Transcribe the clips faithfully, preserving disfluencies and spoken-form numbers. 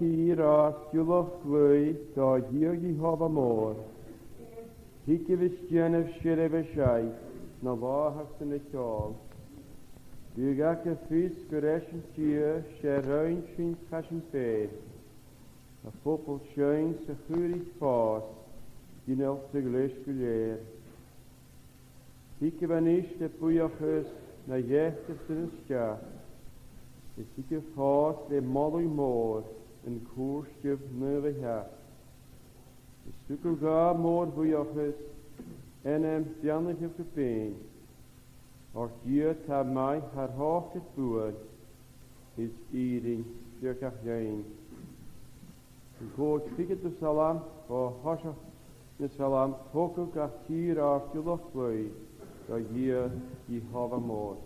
Tìr àrd-ghiullach ghlaodh do Dhia Iehòbhah mòr. Thigibh is dèanaibh seirbheis air na làthairean a' cheòl. Biodh agaibh fios gur esan Dia, 's e a rinn sinn, chaidh sinn fhèin. A phoball sinn 's a chuir i fàs, ginealach de ghleus gu lèir. Thigibh a-nis le buidheachas na dheigheadh sinn a-steach, is thigibh fàs le moladh mòr an cùirtear naomh a theachd. Is tugaibh dha mòr-bhuidheachas, ainm beannaichte gu binn, oir Dia tha math thar h-ochd air buain, is fhìrinn air gach linn. An còig ficheadamh Salm, o thoiseach na Salm, Thogaibh gach tìr àrd-ghiullach glaodh do Dhia Iehòbhah mòr.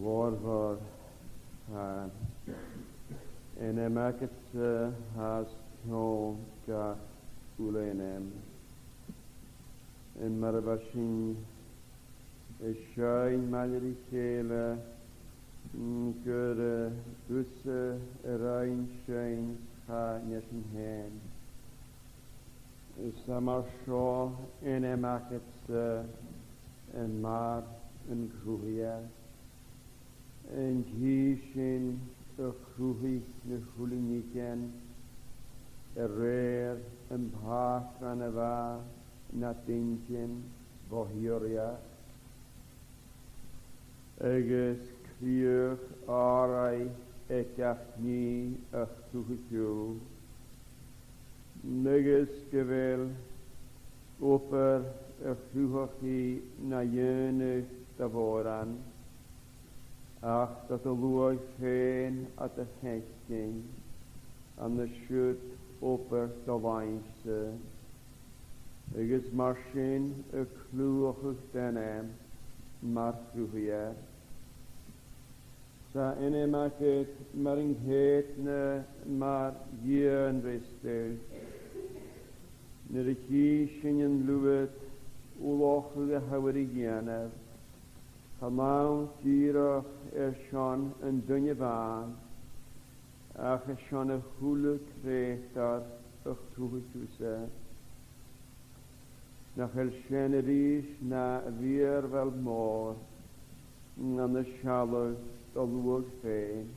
Mòr mhòr, tha ainm agad-sa as cionn gach uile ainm. An mar a bha sinn a' seinn maille ri chèile, mm, gur, eh, thusa a rinn sinn cha nì sinn fhèin. Is tha mar seo ainm agad-sa, eh, mar an Cruthaighear. An tì sinn a chruthaich na h-uile nithean a rèir am pàtran a bha nad inntinn bho shìorraidheachd. Agus crìoch òrain aig gach nì a chruthaich thu. Agus gu bheil obair a chruthachaidh na dhèanamh do mhòran, ach do do shluagh fhèin a tha a' faicinn ann an siud obair do làimh-sa. Agus mar sin a' cliùghachadh d' ainm mar Chruthaighear. 'S tha ainm agad mar an ceudna mar Dhia an fhreastail. Nuair a chì sinn an liuthad ullachadh a tha thu air a dhèanamh, chan ann dìreach airson an duine a-mhàin, ach airson a h-uile creutair a chruthaich thusa. Nach eil sin a-rithist na mhìorbhail mòr, ann an sealladh do shluagh fhèin,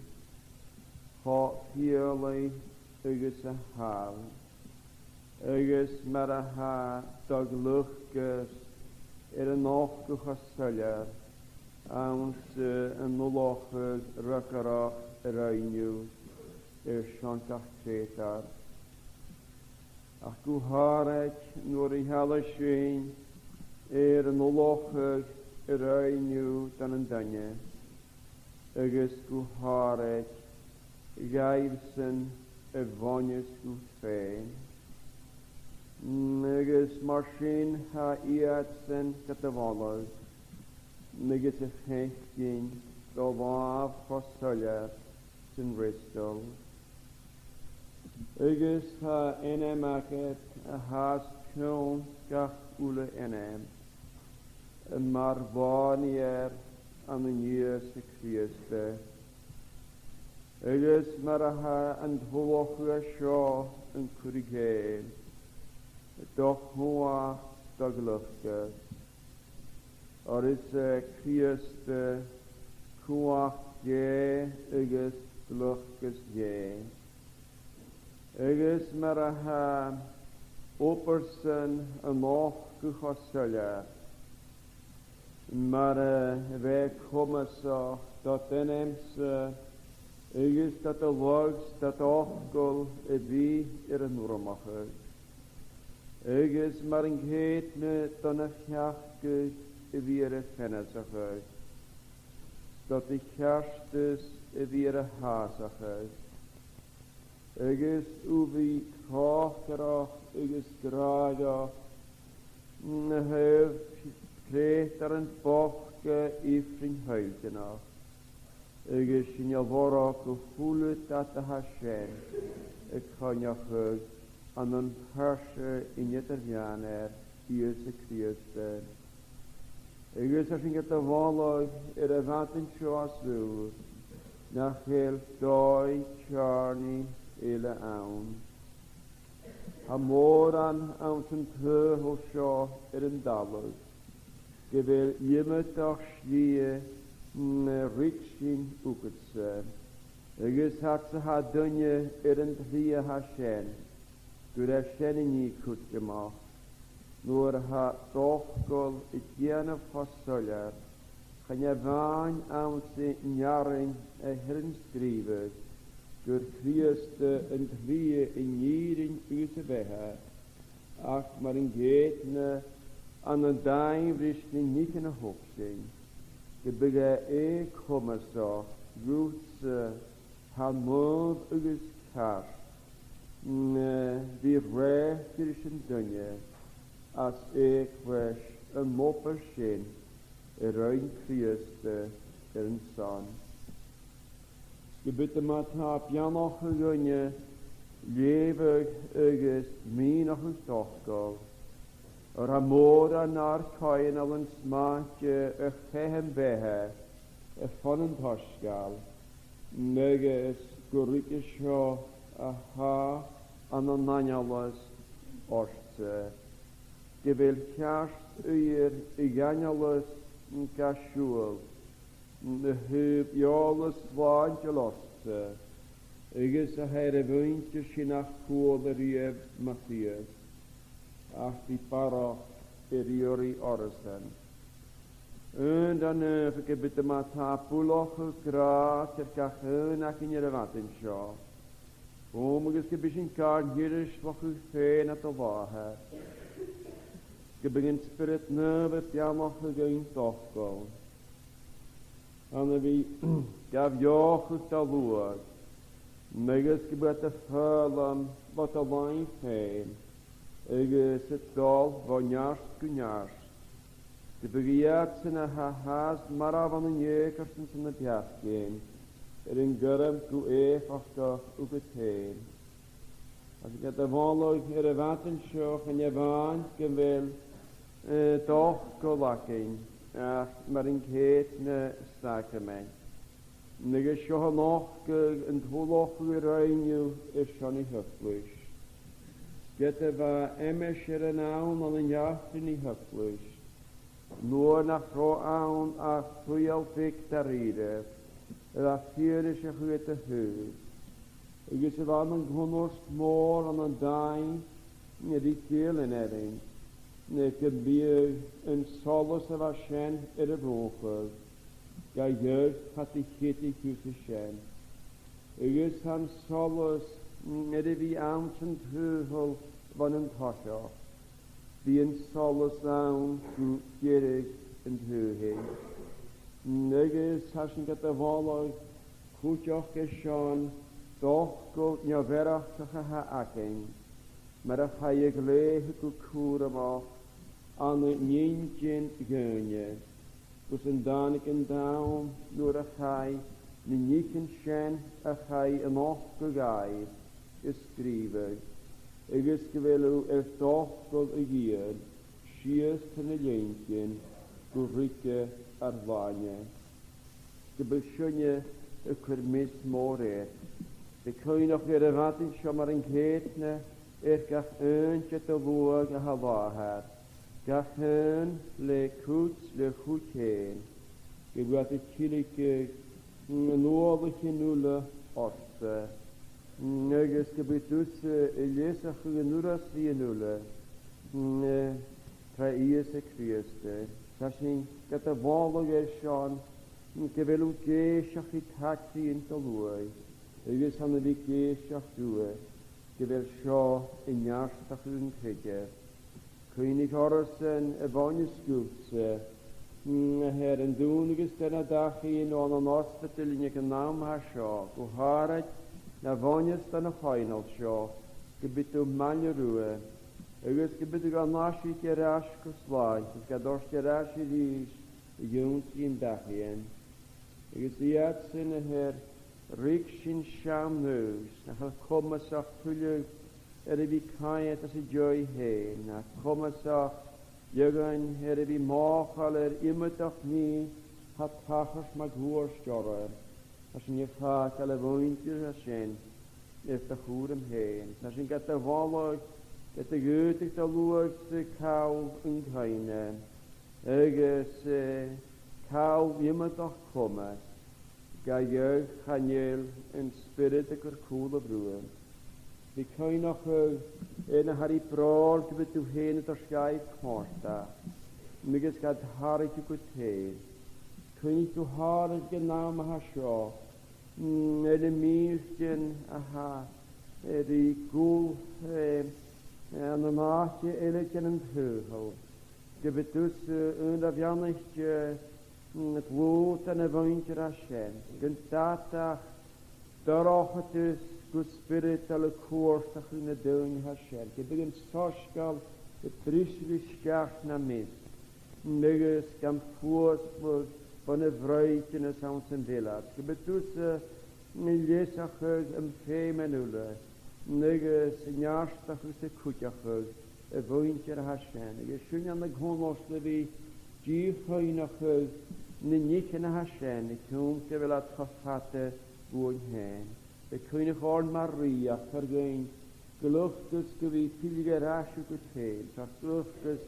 cho fialaidh agus a tha, agus mar a tha do ghluasad air an nochdadh cho soilleir anns an ullachadh fhreagarrach a rinn thu airson gach creutair. Ach gu h-àraid nuair a sheallas sinn air an ullachadh a rinn thu don an duine, agus gu h-àraid dhaibhsan a bhuineas dhut fhèin. Agus mar sin tha iadsan gad mholadh, agus a' faicinn do làmh cho soilleir san fhreastal. Agus tha ainm agad a tha os cionn gach uile ainm, mar Mhànadh ann an Ìosa Crìosda. Agus mar a tha an t-ullachadh seo an cur ri chèile do chumhachd do ghluasad, oir is e Crìosda cumhachd Dhè agus gliocas Dhè. Agus mar a tha obair-san a' nochdadh cho soilleir, mar a bha e comasach dod ainm-sa agus dod lagh-sa, dod fhacal a bhith air an urramachadh, agus mar an ceudna do na peacaidhean a bhith air a pheanasachadh, dod cheartas a bhith air a shàsachadh, agus thu a bhith tròcaireach agus gràdhach na thaobh creutairean bochda ifrinn thoillteanach, agus sinne a bharrachd gu h-uile dad a tha sin a' coinneachadh ann am pearsa an Eadar-mheadhanair, Ìosa Crìosda. Agus tha sinn gad mholadh air a' mhadainn seo às ùr nach eil dòigh teàrnaidh eile ann. Tha mòran anns an t-saoghal seo air an talamh gu bheil iomadach slighe, mm, ridsin thugadsa, agus tha iad-sa, tha duine air an t-slighe a tha sin, gur e sin an nì cudromach, nuair a tha d' fhacal a' dèanamh cho soilleir, chan e a-mhàin anns an earrainn a th' air an sgrìobhadh gur Crìosda an t-slighe an fhìrinn agus a' bheatha, ach mar an ceudna ann an dàimh ris na nithean a thog sinn, gum biodh e eu-comasach dhutsa tha naomh agus ceart, mm, bhith rèidh ris an duine, às eugmhais an obair sin a rinn Crìosda air an son. Gum biodh tu ma-thà a' beannachadh dhuinne, leughadh agus mìneachadh d' fhacail, oir tha mòran nar coitheanal an smèid a chaidh am beatha fon an t-soisgeul, agus gu ruige seo a tha an, an aineolas ortsa, gu bheil ceart uiread a dh'aineolas ga siubhal, a thaobh eòlas slàinteil ortsa, agus a tha air a mhuinntir sin nach cuala riamh ma Chrìosd, ach bidh barrachd air iarraidh orrasan. Aon dàn naomh gum biodh tu ma-thà a' buileachadh gràs air gach aon againn air a' mhadainn seo, chum agus gum bi sinn gar n-irioslachadh fhèin nad làthair, gum biodh an Spiorad Naomh a' beannachadh dhuinn d' fhacal, ann a bhith ga bheothachadh do shluagh, agus gum biodh iad a' foghlam bho do làimh fhèin, agus a' dol bho neart gu neart, gum biodh iadsan a tha fhathast marbh ann an eucaristia 's ann am peacaidhean air an cothrom gu èifeachdach thugad fhèin. Agus ged a bha e air a' mhadainn seo, chan e a-mhàin gu bheil, eh, d' fhacal againn, ach mar an ceudna sàcramaid. Agus seo an fhacal an t-ullachadh a rinn thu airson a' theaghlais. Ged a bha aimsir ann an eachdraidh na theaghlais, nuair nach robh ann ach fuidheall bheag dha-rìribh, a bha fianais a' chur do thaobh, agus a bha ann an cunnart mòr ann an dàimh a bhith a' ciallachadh oirnn, gum biodh an solas a bha sin air a bhrùthadh, ge-tà, cha do cheadaich thusa sin. Agus tha an solas air a bhith anns an t-saoghal bhon an toiseach. Bidh an solas ann gu deireadh an t-saoghail. Agus tha sinn gad mholadh cuideachd airson d' fhacal neo-mhearachdail a th' againn, mar a chaidh a ghlèidheadh gu cùramach ann an inntinn dhaoine, gus an tàinig an t-àm nuair a chaidh na nithean sin a chaidh an fhacal dhaibh a sgrìobhadh, agus gu bheil thu air d' fhacal a dhìon sìos tro na linntean gu ruige ar làimhe. Gum bi sinne a' cur meas mòr air. Bi cuimhneachadh air a' mhadainn seo mar an ceudna air gach aon de do shluagh a tha làthair, gach aon le cuid, le cuid fhèin, gu bheil iad a' tilgeil an uallaichean uile ortsa, agus gum bi thusa a' leasachadh an uireasbhaidh uile, eh, tro Ìosa Crìosd. Tha sinn gad mholadh airson gu bheil thu ag èisteachd ri tagraidhean do shluaigh, agus tha iad a' dèideadh gu bheil seo a' neartachadh an creideimh. Cuimhnich orrasan a bhuineas dhutsa, mm, a tha air an dùnadh agus air an dachaigh ann an ospadal aig an àm a tha seo, gu h-àraid na bhuineas dhan a' choitheanal seo, gum bi thu maille riutha, agus gum bi thu gan aiseirigh air ais gu slàinte, agus gad thoirt air ais a-rithist a dh'ionnsaigh an dachaighean. Agus iadsan a tha air ruigsinn seann-aois, nach eil comasach tuilleadh air a bhith coimhead às an dèidh fhèin, ach comasach eadhon air a bhith mothachail air iomadach nì a tha a' tachairt mun cuairt orra. Tha sinn a' fàgail a' mhuinntir sin air do chùram fhèin. Tha sinn gad mholadh, gad dh'fhaodadh do shluagh-sa call an cuimhne, agus, eh, call iomadach comas, gidheadh chan eil an Spiorad a' cur cùlaibh riutha. Bi cuimhneachadh air na tha ri bròil gu bheil thu fhèin a' toirt dhaibh comhartachd, agus gad tharraing thu gu tèid. Cuimhnich gu h-àraid aig an àm a tha seo, mm, air na mìltean a tha, eh, ri gul, eh, ann an àite eile den an t-saoghal. Gu bheil thusa, eh, aon a bheannaichte, eh, mm, dlùth dha na muinntir a tha sin, gun dad ach dorchadas gu spioradail a' cuartachadh na daoine a tha sin. Gum biodh an soisgeul a' briseadh a-steach nam measg, agus gam fuasgladh bhon a' bhroinn a th' anns a' bhile, gum bi thusa a' leasachadh am feum uile, agus a' neartachadh 's a' cuideachadh a' mhuinntir a tha sin, agus sinn ann an cunnart le bhith a' dìochuimhneachadh na nithean a tha sin, a chionn gu bheil iad cho fada bhuainn fhèin. Bi cuimhneach oirnn mar rìoghachd, ar dhuinn gu luchd-, gus gu bhith pilleadh air ais thugad fhèin, 's gu luchd-, gus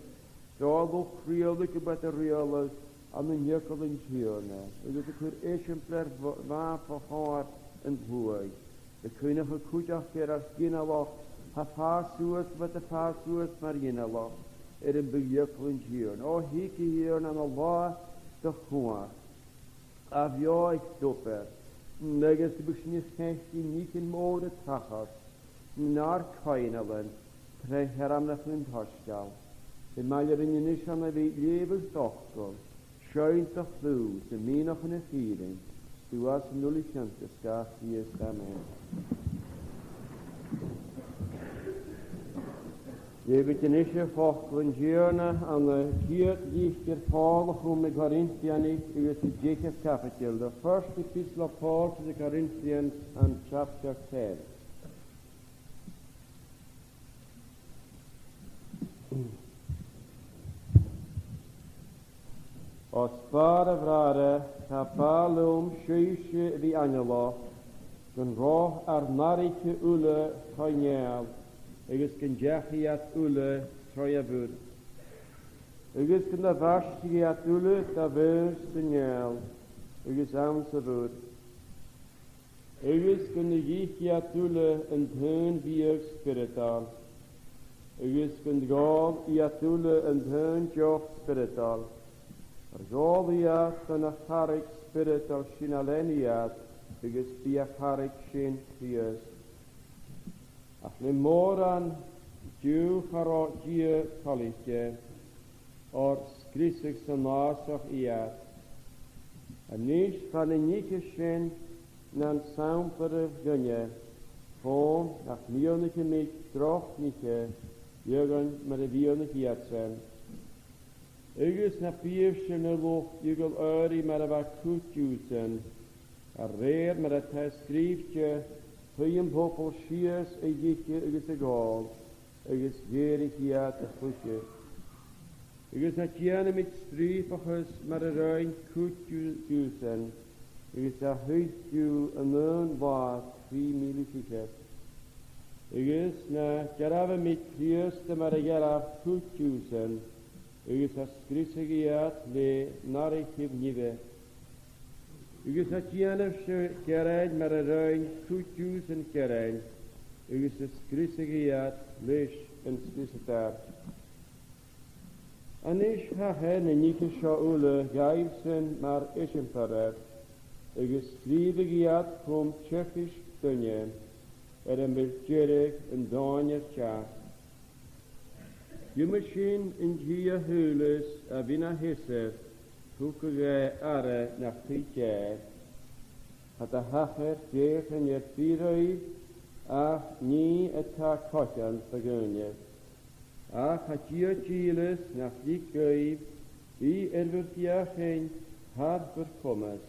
do luchd-riaghladh gum bi iad a' riaghladh ann an eagal an Tighearna, agus a' cur eisimpleir mh-, mhath bho thòir an t-sluaigh. Bi cuimhneach cuideachd air ar ginealach, tha fàs suas, gum bi iad a' fàs suas mar ghinealach air am bi eagal an Tighearna. O thig, a Thighearna, ann an latha do chumhachd, a bheothaich d' obair, agus gum bi sinn a' faicinn nithean mòra a' tachairt nar coitheanalan, tro shearmonachadh an t-soisgeil. Bi maille rinn a-nis ann a bhith a' leughadh d' fhacail, seinn do chliù, 's a' mìneachadh na fìrinn, 's tu às an uile chionta 's gach Crìosd. Amen. Leughaidh sinn a-nis facal an Tighearna ann an ciad litir Phòil a chum na Corintianaich agus an deicheamh caibideil, the first epistle of Paul to the Corinthians and chapter ten. Os bàrr, a bhràithrean, cha b' àill leam sibhse a bhith aineolach, gun robh ur n-athraiche uile cho neòil, agus gun deachaidh iad uile troimhe a' mhuir, agus gun do bhaisteadh iad uile do mhaor san fheòil agus anns a' mhuir, agus gun do dh'ith iad uile an t-aon bhiadh spioradail, agus gun do dh'òl iad uile an t-aon deoch spioradail, oir dh'òl iad dhen a' charraig spioradail sin a lean iad, agus b' i a' charraig sin Crìosd. Ach le mòran diù cha robh Dia toilichte, oir sgriosach 's an fhàsach iad. A-nis, bha na nithean sin nan samplairean dhuinne, fhèin nach miannaicheamaid droch nithean, eadhon mar a mhiannaich iadsan. Agus na biodh sibhse na luchd-eagail adhraidh mar a bha cuid dhiubhsan, a rèir mar a tha sgrìobhte, shuidh am poball sìos a dh'ithe agus a dh'òl, agus dh'èirich iad a chluiche. Agus na dèanamaid strìopachas mar a rinn cuid dhiu-, dhiubhsan, agus a thuit dhiubh an aon là trì mìle fichead. Agus na dearbhamaid Crìosda mar a dhearbh cuid dhiubhsan, agus a sgriosach iad le n-athraichean nithe. Agus na dèanamaid gearain mar a rinn cuid dhiubhsan gearain, agus a sgriosach iad leis an sgriosadairean. A-nis, thachair na nithean seo uile dhuibhsan mar eisimpleirean, agus sgrìobhadh iad chum teagasg duine, air am bi deireadh an dòin air teachd. Uime sin an tì a shaoileas a bhith na sheasamh, thugadh e aire nach tuit e. Cha do thachair feuchainn air bith ribh, ach nì a tha coitcheann do dhaoine. Ach tha Dia dìleas nach leig dhuibh bhith air bhur feuchainn thar bhur comas.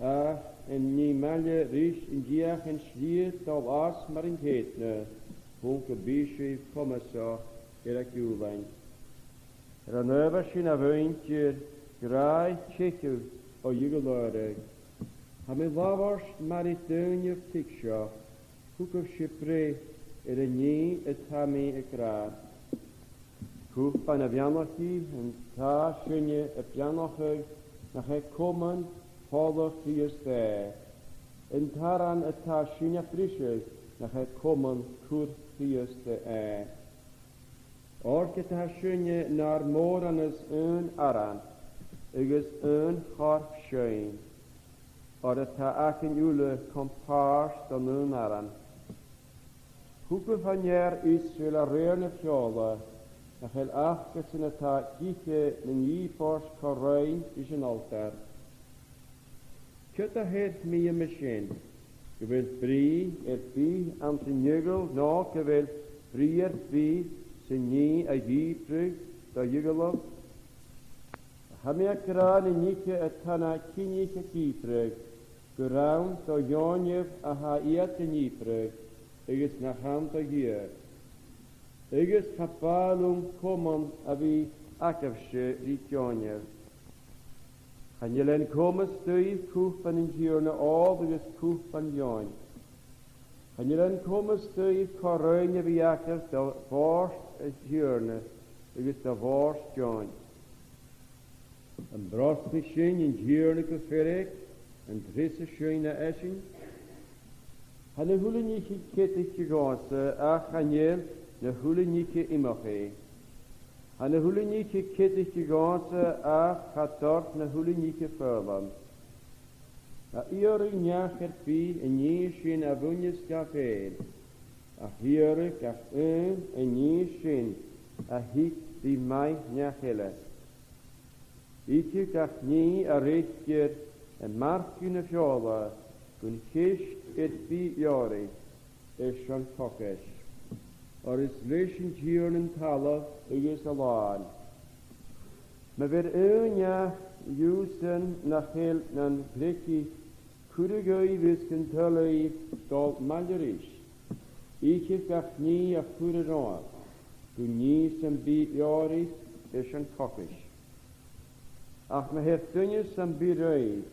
Ach an nì maille ris an deuchainn slighe dol às mar an ceudna, chum gum bi sibh comasach air a giùlain. Air an adhbhar sin, a mhuinntir, gràdh, teicheadh o dh'eagal adhraidh. Tha mi a' labhairt mar aon duine tuigseach, thugaibhse breith air an nì a tha mi ag ràdh. Cupa na bheannachd an tà sinne a' beannachadh, nach e coman fola Chrìosda e? An t-aran a tha sinne a' briseadh, nach e coman cur Chrìosda e? Oir ged a tha sinne nar mòran-sa aon aran agus aon chorp-seinn, oir tha againn uile com-pàirt don aon aran. Thugaibh an fhear Israeil a rèir na feòla, nach eil acasan a tha ag ithe na dhìobairt cho roinn ris an altair. Ciod a their mi uime sin? Gu bheil brìgh air bith anns an eagal, no gu bheil brìgh air bith san nì a dhìbrig do dh'eagaladh? A Tha mi ag ràdh na nithean a tha na cinnich a' dìbreadh, gur ann do dheòin a tha iad a' dìbreadh, agus nach ann do Dhia. Agus cha b' àill leam comann a bhith agaibhse ri deòin. Chan eil an comas daoibh cupan an Tighearna òl agus cupan deòin? Chan eil an comas daoibh co-roinn a bhith agaibh do bhòrd an Tighearna agus do bhòrd deòin? Am brosnaich sinn an Tighearna gu feirg, an treasaich sinn na esan? Tha na h-uile nithean ceadaichte dhòmhsa, ach chan eil na h-uile nithean iomchaidh. Tha na h-uile nithean ceadaichte dhòmhsa, ach cha toir na h-uile nithean foghlam. Na iarradh neach air bith a nì sin a bhuineas dha fhèin, ach iarradh gach aon a nì sin a thig ri maith neach eile. Ithibh gach nì a reicear am marcadh na feòla, gun cheist air bith leòraich airson cochais, oir is leis an Tighearna an talamh agus a làmhan. Ma bheir aon neach dhiubhsan nach eil nan creagadh, cuiridh e fios gun toil leis dol maille ris. Ithibh gach nì a chuirear romhaibh, gun nì sam bith leòraich airson cochais. Ach ma tha duine sam bith ribh,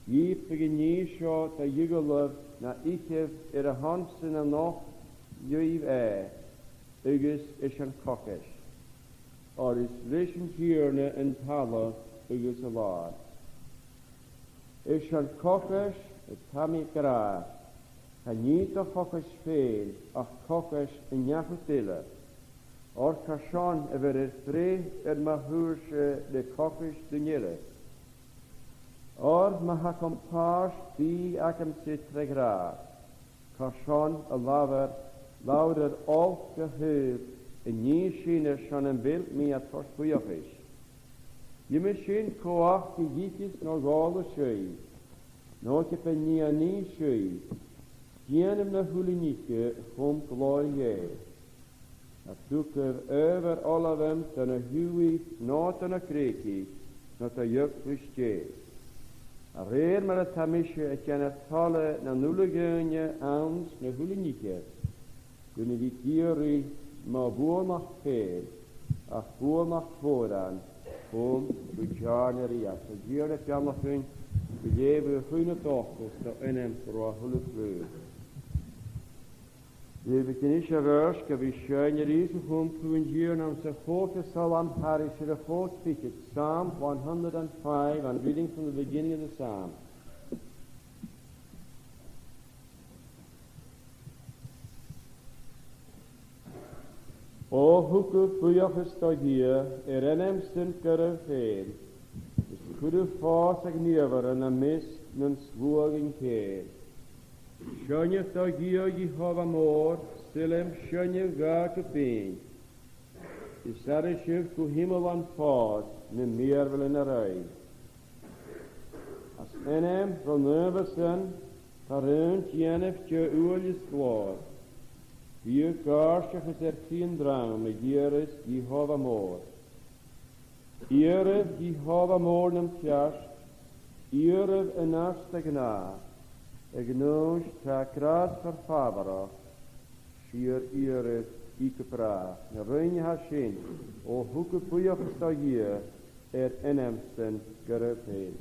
dhìobaidh an nì seo do dh'fhigear na ithibh air a shon-sa na nochd leibh e, agus airson cochais, oir is leis an Tighearna an talamh agus a làmhan. Airson cochais, tha mi ag ràdh, chan nì do chochais fhèin, ach cochais an neach ud eile, oir carson a bheir e breith air mo thruairse le cochais duine eile? Oir ma tha com-pàirt bìdh agamsa tre ghràdh, carson a labhair, labhrair olc a thaobh an nì sin airson am bheil mi a' toirt buidheachas? Dh'fheumas sinn co-fhachdadh dhithis no dh'òlas sibh, no ge b' e nì a nì sibh, dèanaibh na h-uile nithean chum glòir Dhè. Na tugaibh adhbhar fhoghlam do na h-iùbhaich no do na creagaich no do dh'eaglais Dhè. A rèir mar a tha mise a' dèanamh toil nan uile dhuine anns na h-uile nithean, gun a bhith ag iarraidh mo bhuannachd fhèin, ach buannachd mhòran chum gu tàirnear iad. An Tighearna beannachadh dhuinn gu lèir a' chuimhne dòchas do ainm ro a h-uile flùr. Leughaidh mi a-nis a' bheairt gu bhith a' seinn a-rithist a chum cù an Tighearna anns a' chòta salm thairis air a' chòig fichead, Psalm one hundred and five, and reading from the beginning of the Psalm. O thugaibh buidheachas do Dhia air ainm-san goireach fhèin, is cuiribh fàs a ghnìomhairean am measg nan sluaghan cèin. Seinnibh do Dhia, Iehòbhah mòr, sailm seinnibh dha gu binn. Is aithrisibh gu h-iomlan fàs na mìorbhailean a rinn. As ainm ro naomh-san, tha rùn dèanamh de fhuil is glòir. Biodh gàirdeachas air cridhe an dream a dh'iarras Iehòbhah mòr. Iarraibh Iehòbhah mòr nam feart, iarraibh an àird a ghnàth, a ghnùis tha gràsmhor fàbharach, sìor iarraibh i gu bràth. Na rainn a tha sin, o thugaibh buidheachas do Dhia air ainm-san goireach fhèin.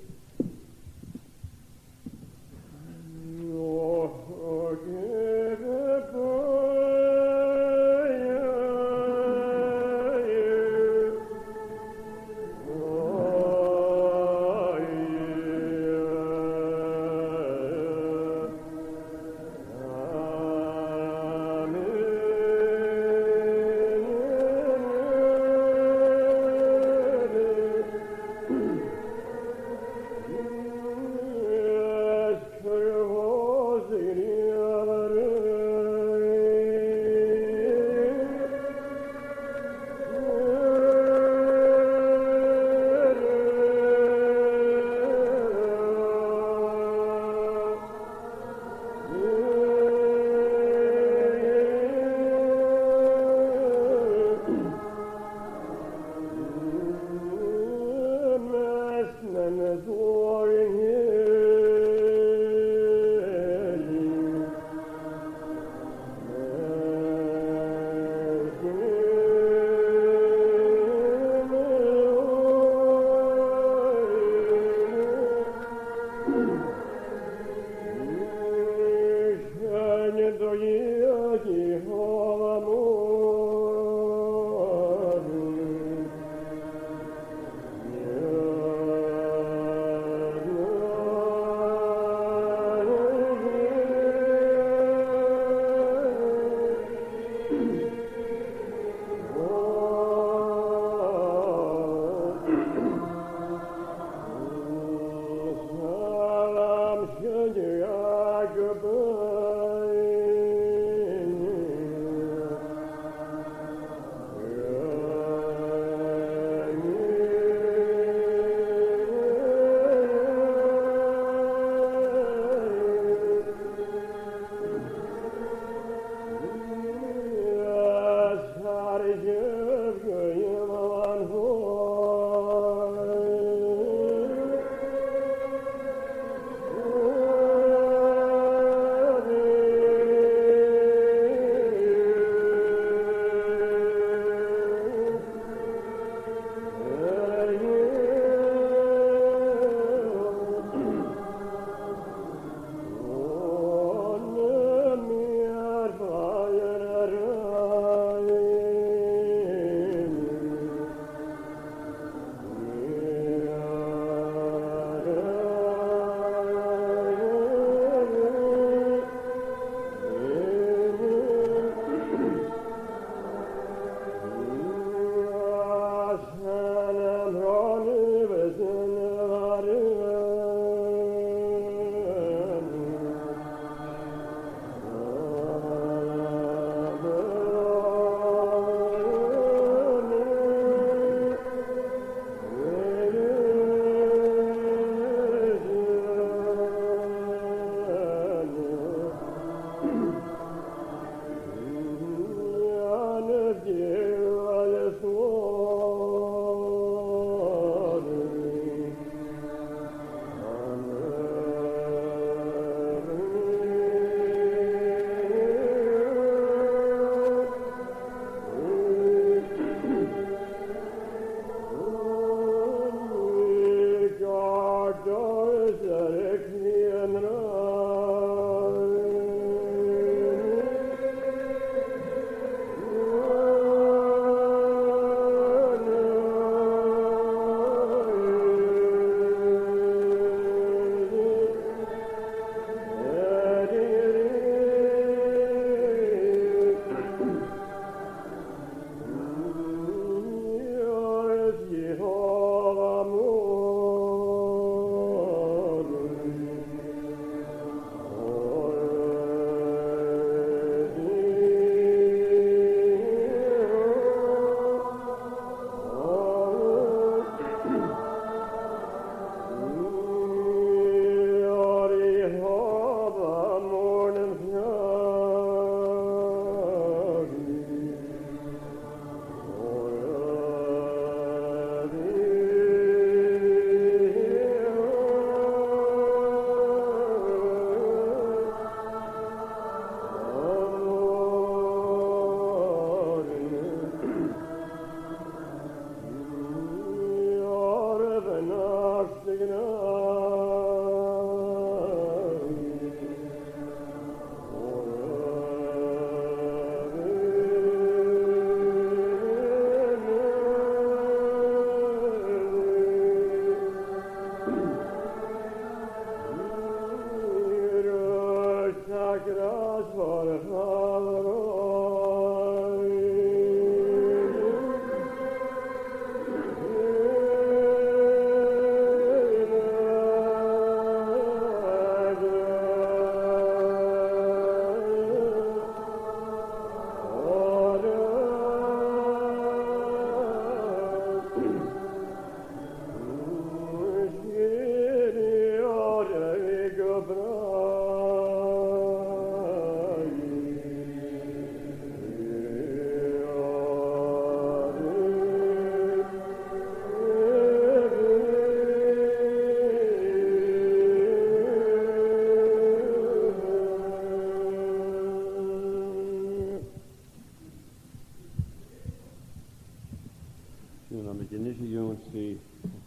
Sin am a dh'innse dhòmhsa a'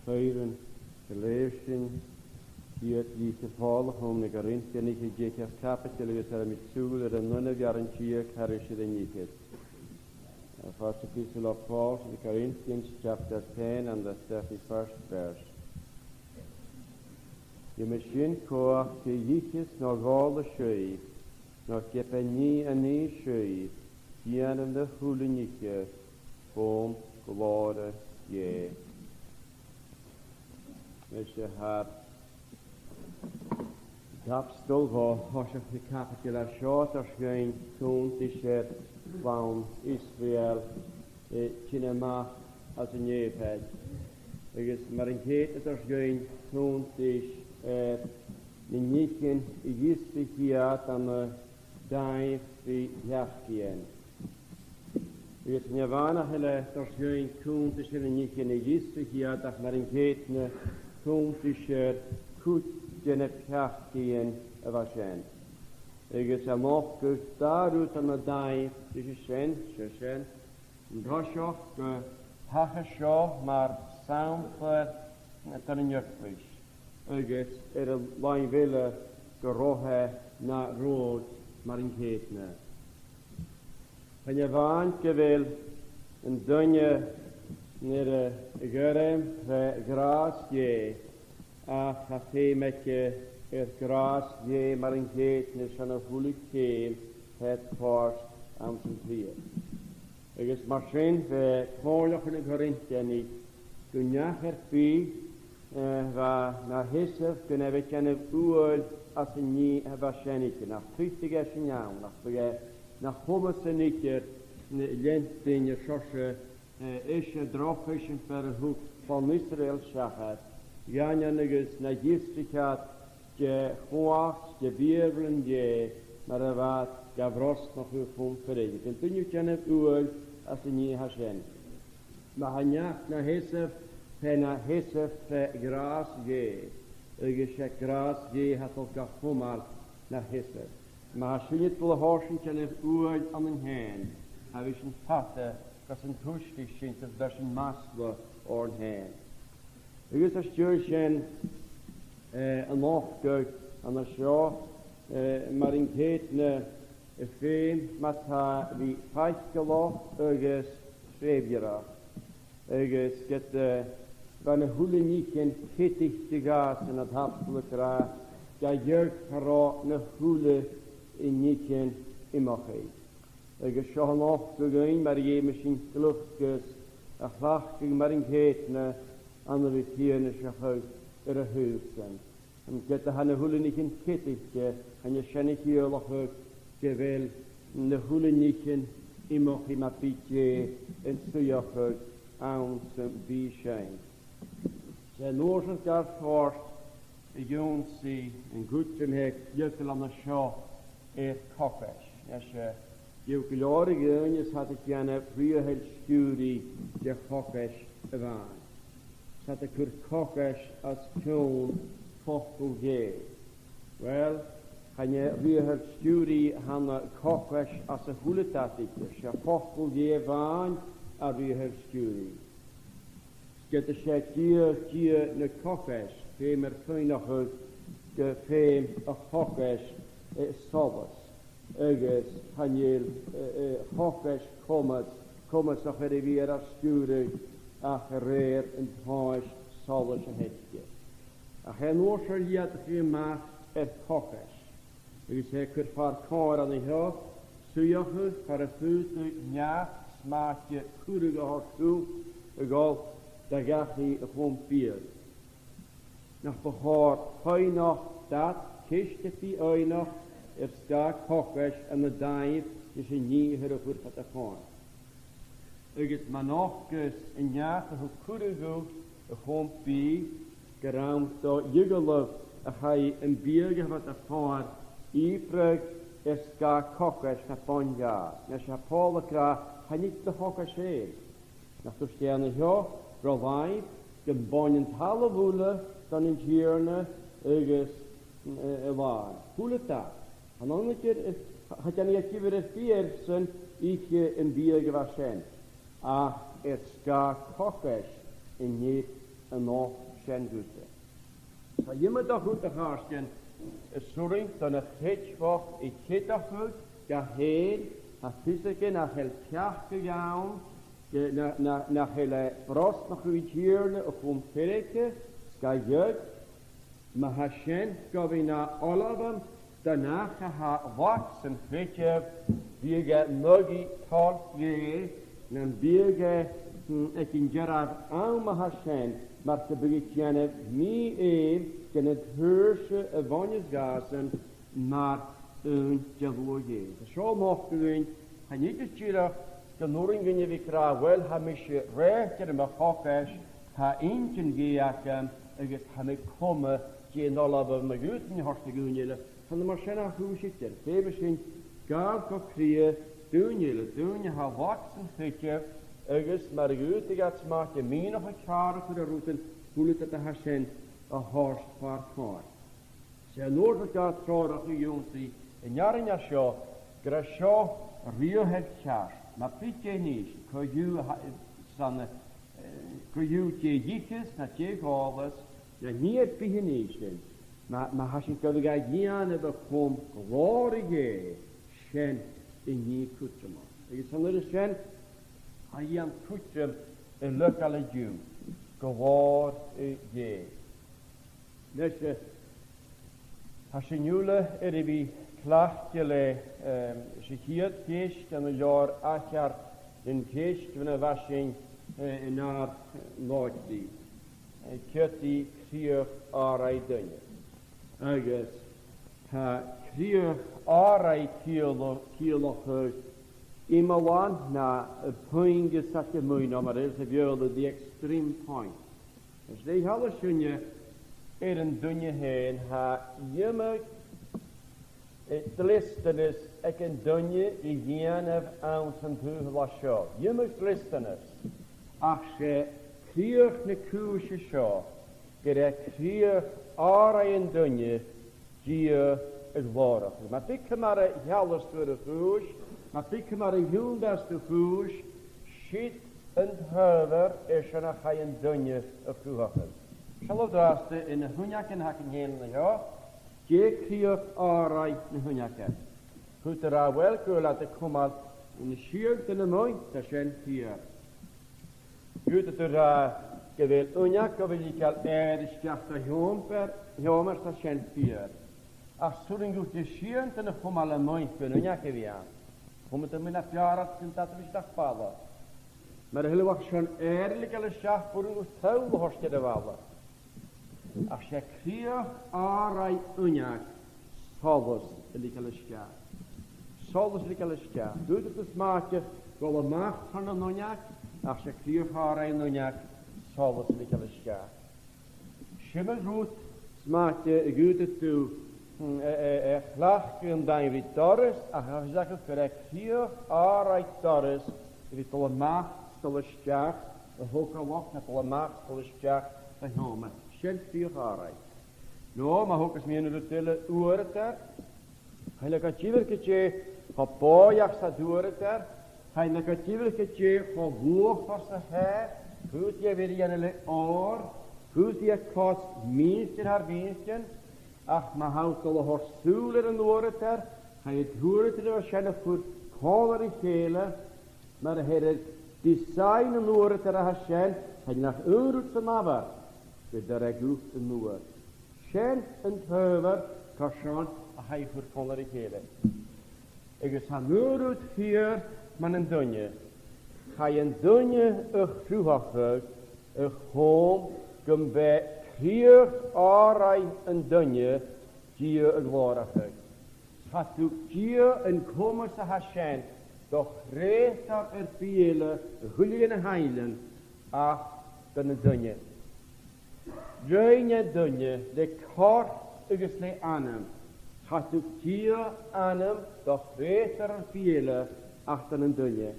faighinn a leithid sin, iad dìreach Pòl a chum na Corintianaich, an deicheamh caibideil, agus bheir mi sùil air an aon earrann deug thairis air an fhichead. Uh, First Epistle of Paul to the Corinthians, chapter ten and the thirty-first verse. Gum bi sin cumhachd gu dh'itheas no dh'òlas sibh, no ge b' e nì a nì sibh, dèanaibh na h-uile nithean fon ghlòir Dhè. Mise, tha an t-abstol bho thoiseach na caibideil a seo a' toirt dhuinn cunntais air clann Israel, eh, tighinn a-mach às an Èipheit. Agus mar an ceudna a' toirt dhuinn cunntais air na nithean a dh'fhiosraich iad ann an dàimh ri pheacaidhean. Agus chan e a-mhàin a tha e a' toirt dhuinn cunntais air na nithean a dh'fhiosraich iad, ach mar an ceudna cunntais air cuid de na peacaidhean a bha sin. Agus a' nochdadh dà rud ann an dàimh ris a sin, 's e sin, an toiseach gu thachair seo mar sampall don an eaglais, agus air an làimh eile gun robh e na rud mar an ceudna. Chan e a-mhàin gu bheil an duine air a ghairm le gràs Dhè, ach tha feum aige air gràs Dhè mar an ceudna 's ann a h-uile ceum tha e a' toirt anns an t-slighe. Agus mar sin, bha e a' comhairleachadh na Corintianaich gun neach air bith, eh, a bha na sheasamh gun a bhith a' dèanamh uaill às an nì a bha seann aige, nach tuiteadh e sin ann, nach biodh e na chomas an idir na leantainn air seòrsa, eh, eisimpleir droch-eisimpleir a thug clann Israel seachad, dh'aindeoin agus na dh'fhiosraich iad de chumhachd, de mhìorbhailean Dhè, mar a bha iad ga bhrosnachadh chun fireannaich. Gun duine a bhith a' dèanamh uaill às an nì a tha sin. Ma tha neach na sheasamh, tha e na sheasamh, eh, gràs Dhè, agus 's e gràs Dhè a tha a' dol ga chumail na sheasamh. Ma tha sinne a' dol a thòiseachadh a' dèanamh uaill annainn fhèin, tha sinn fada gus an tuigse sinn, gus an toir sinn masla oirnn fhèin. Agus às dèidh sin, eh, a' nochdadh an seo, eh, mar an ceudna, eh, feum ma-thà a bhith faiceallach agus treibhearach. Agus ged, eh, bha na h-uile nithean ceadaichte dhàsan, tha an t-abstol ag ràdh, ge b' e dè cha robh na h-uile nithean iomchaidh. Agus seo a' nochdadh dhuinn mar a dh'fheumas sinn gliocas a chleachdadh mar an ceudna ann a bhith fianaiseach air a thaobh-san. Ged a tha na h-uile nithean ceadaichte, chan e sin a chiallaicheas gu bheil na h-uile nithean iomchaidh ma bhitheas an suidheachadh anns am bith sinn. 'S e an uair sin gar toirt a dh'ionnsaigh an cuid a tha a' cluinntinn an seo air cogais. Is, eh, gheibh gu leòr a dhaoine 's iad a' dèanamh riaghailt-sciùrraidh de chogais a-mhàin. 'S iad a' cur cogais os cionn facal Dhè. Uill, chan e riaghailt-sciùrraidh a th' ann, cogais anns a h-uile dad idir, 's e facal Dhè a-mhàin a riaghailt-sciùrraidh. Ged as e Dia, Dia na cogais, feumar cuimhneachadh gu feum a' chogais, eh, solas, agus chan eil, eh, eh, chogais comas, comasach air a bhith air ar sciùradh ach a rèir an tomhais solais a th' aice. Ach an uair sin, leudachadh a-mach air cogais. Agus e a' cur far comhair an seo, suidheachadh far am faodadh neach smèideadh cuireadh a thoirt dhut a dhol do dhachaigh a chum biadh. Nach bu chòir faighneachd dad ceist a bhith fhaighneachd air sgàth cogais ann an dàimh ris an nì a th' air a chur fad a' chomhair. Agus ma nochdas an neach a thug cuireadh dhut a chum biadh gur ann do dh'fhiodhalaibh a chaidh am biadh a tha fad a' chomhair ìobradh air sgàth cogais na bun-ghàis. Nis, tha Pòl ag ràdh, chan eil do chogais fhèin. Nach tuirt e an seo, ro làimh gum buin an talamh uile don an Tighearna agus, eh, a làmhan. A h-uile dad. Chan ann idir, eh, cha dèanadh e diofar air bith airsan ithe am biadh a bha sin, ach air sgàth cogais an fhir a nochd sin dhutsa. Tha iomadach rud, a chàirdean, Is urrainn dhan a' chreidmheach a cheadachadh dha fhèin, tha fios aige nach eil peacadh ann, ge-, na, na, nach eil e brosnachadh an Tighearna a chum feirge, 's ged, ma tha sin gu bhith na fhoghlam dhan neach a tha lag san creideamh, bidh e a' nochdadh toil Dhè, nam biodh e, mm, aig an dearbh àm a tha sin, mar gum biodh e a' dèanamh mì-fhèin dhen an t-saorsa a bhuineas dhàsan mar aon de shluagh Dhè. Tha seo a' nochdadh dhuinn, chan eil e dìreach gun urrainn dhuinn a bhith ag ràdh, uill, tha mise reòthte air mo chogais, tha inntinn Dhè agam, agus tha mi coma dè an fhoghlam a bha mi a' guidhe a thoirt do dhaoine eile. Chan ann mar sin a tha a' chùis idir. Feumaidh sinn gabhail gu crìoch daoine eile, daoine a tha lag san creideamh, agus mar a dh'fhaodadh iad 's mathaid mìneachadh ceàrr a chur air rudan, uile rud a tha sin a thoirt far comhair. 'S e an uair sin a tha treòrachadh ionnsaigh an earrainn a tha seo, gur e seo riaghailt cheart, ma bhitheas e a-nis, co-dhiù a tha, san, eh, co-dhiù dè dh'itheas, no dè dh'òlas, no nì air bith a nì sinn, ma, ma tha sinn gu bhith ga dhèanamh a chum glòir Dhè, sin an nì cudromach. Agus san uair sin, tha i an cudrom a leigeil an-diugh, glòir Dhè. Leis, eh, tha sinn uile air a bhith cleachdte le, ehm, sa chiad cheist ann an leabhar Aithghearr, an ceist bhon a bha sinn, eh, an ath latha, eh, ciod a tha crìoch òrain duine. Agus tha crìoch òrain cialla-, ciallachadh iomlan no a' phuing as fheàrr a bhith, no mar a their sinn sa Bheurla, the extreme point. Is dè tha a' ciallachadh sin air an duine fhèin? Tha iomadh, eh, dleastanas aig an duine a dhèanamh anns an t-saoghal seo. Iomadh dleastanas. Ach 's e crìoch na cùise seo, gur e crìoch òrain an duine Dia a ghlòrachadh. Ma bhiodh e mar a sheallas tu air a' chùis, ma bhiodh e mar a thionndaidheas tu a' chùis, siud an t-adhbhar airson a chaidh an duine a chruthachadh. Seallaibh an-dràsta na h-uinneagan a th' againn fhèin an seo, dè crìoch òrain na h-uinneagan? Dh'fhaodadh tu ràdh, uill, gu bheil iad a' cumail an t-sitheadh dhen a-muigh, tha sin fìor. Dh'fhaodadh tu ràdh gu bheil uinneag gu bheil i a' leigeil èadhar a-steach do sheòmar, sheòmar, tha sin fìor. Ach 's urrainn dhut an t-sitheadh dhen a' chumail a-muigh gun uinneag a bhith ann. Chumadh tu a-muigh na b' fheàrr leat gun dad a bhith a-steach a' bhalla. Mura h-eil thu ach son èadhar a leigeil a-steach, b' urrainn dhut toll a thoirt air a' bhalla. Ach 's e crìoch òrain uinneag solas a leigeil a-steach. Solas a leigeil a-steach. Dh'fhaodadh tu 's mathaid a dhol a-mach tron an uinneag, ach 's e crìoch òrain uinneag solas a leigeil a-steach. 'S iomadh rud 's mathaid a dh'fhaodadh tu, mm, a, a, a chleachdadh an dàimh ri doras, ach tha fios agad gur e crìoch òrain doras a bhith a' dol a-mach 's a' dol a-steach, a thogalach, no a' dol a-mach 's a' dol a-steach do sheòmar. Sin crìoch òrain. No, ma thogas mi aon rud eile, uaireadair. Chan eil e gu diofar gu dè cho bòidheach 's a tha uaireadair, chan eil e gu diofar gu dè cho luachmhor 's a tha e, faodaidh e a bhith air a dhèanamh le òr, faodaidh e cosg mìltean thar mhìltean, ach ma tha thu a' dol a thoirt sùil air an uaireadair, chaidh an t-uaireadair a bha sin a chur còmhla ri chèile, mar a their iad design an uaireadair a tha sin, chan eil ach aon rud san adhbhar, gun toir e dhut an uair. Sin an t-adhbhar carson a chaidh a chur còmhla ri chèile. Agus tha an aon rud fìor mun an duine. Chaidh an duine a chruthachadh a chum gum b' e crìoch òrain an duine Dia a ghlòrachadh. Cha tug Dia an comas a tha sin do chreutair air bith eile a thuilleadh na h-ainglean ach don an duine. Rinn e an duine le corp agus le anam. Cha tug Dia anam do chreutair air bith eile ach don an duine.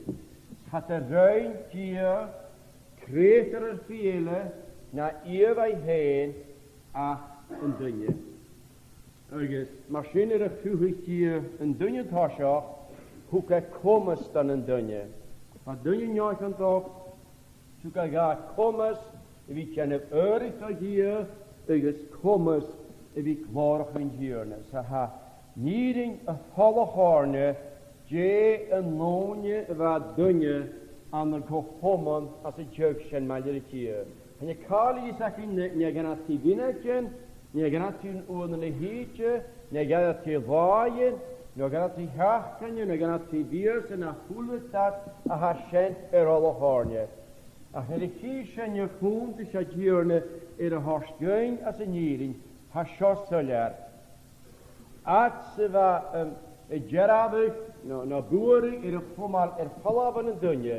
Cha do rinn Dia creutair air bith eile na Ìomhaigh fhèin ach an duine. Agus mar sin, nuair a chruthaich Dia an duine an toiseach, thug e comas don an duine. Bha an duine an dòigh, thug e dha comas a bhith a' dèanamh adhraidh do Dhia agus comas a bhith a' glòrachadh an Tighearna. 'S a tha an fhìrinn a' falach oirnne, dè an ùine a bha duine ann an co-chomann anns an t-seagh sin maille ri Dia? Chan eil càil a dh'fhios againn, no, no gun robh e tro mhionaidean, no gun robh e tro uairean a thìde, no gun robh e tro làithean, no gun robh e tro sheachdainean, no gun robh e tro mhìosan, no a h-uile dad a tha sin air falach oirnne. Ach nuair a chì sinne cùmhnant an Tighearna air a thoirt dhuinn anns an fhìrinn, tha seo soilleir. Fhad 's a bha, um, an dearbhadh no, no buaireadh air a chumail air falbh bhon an duine,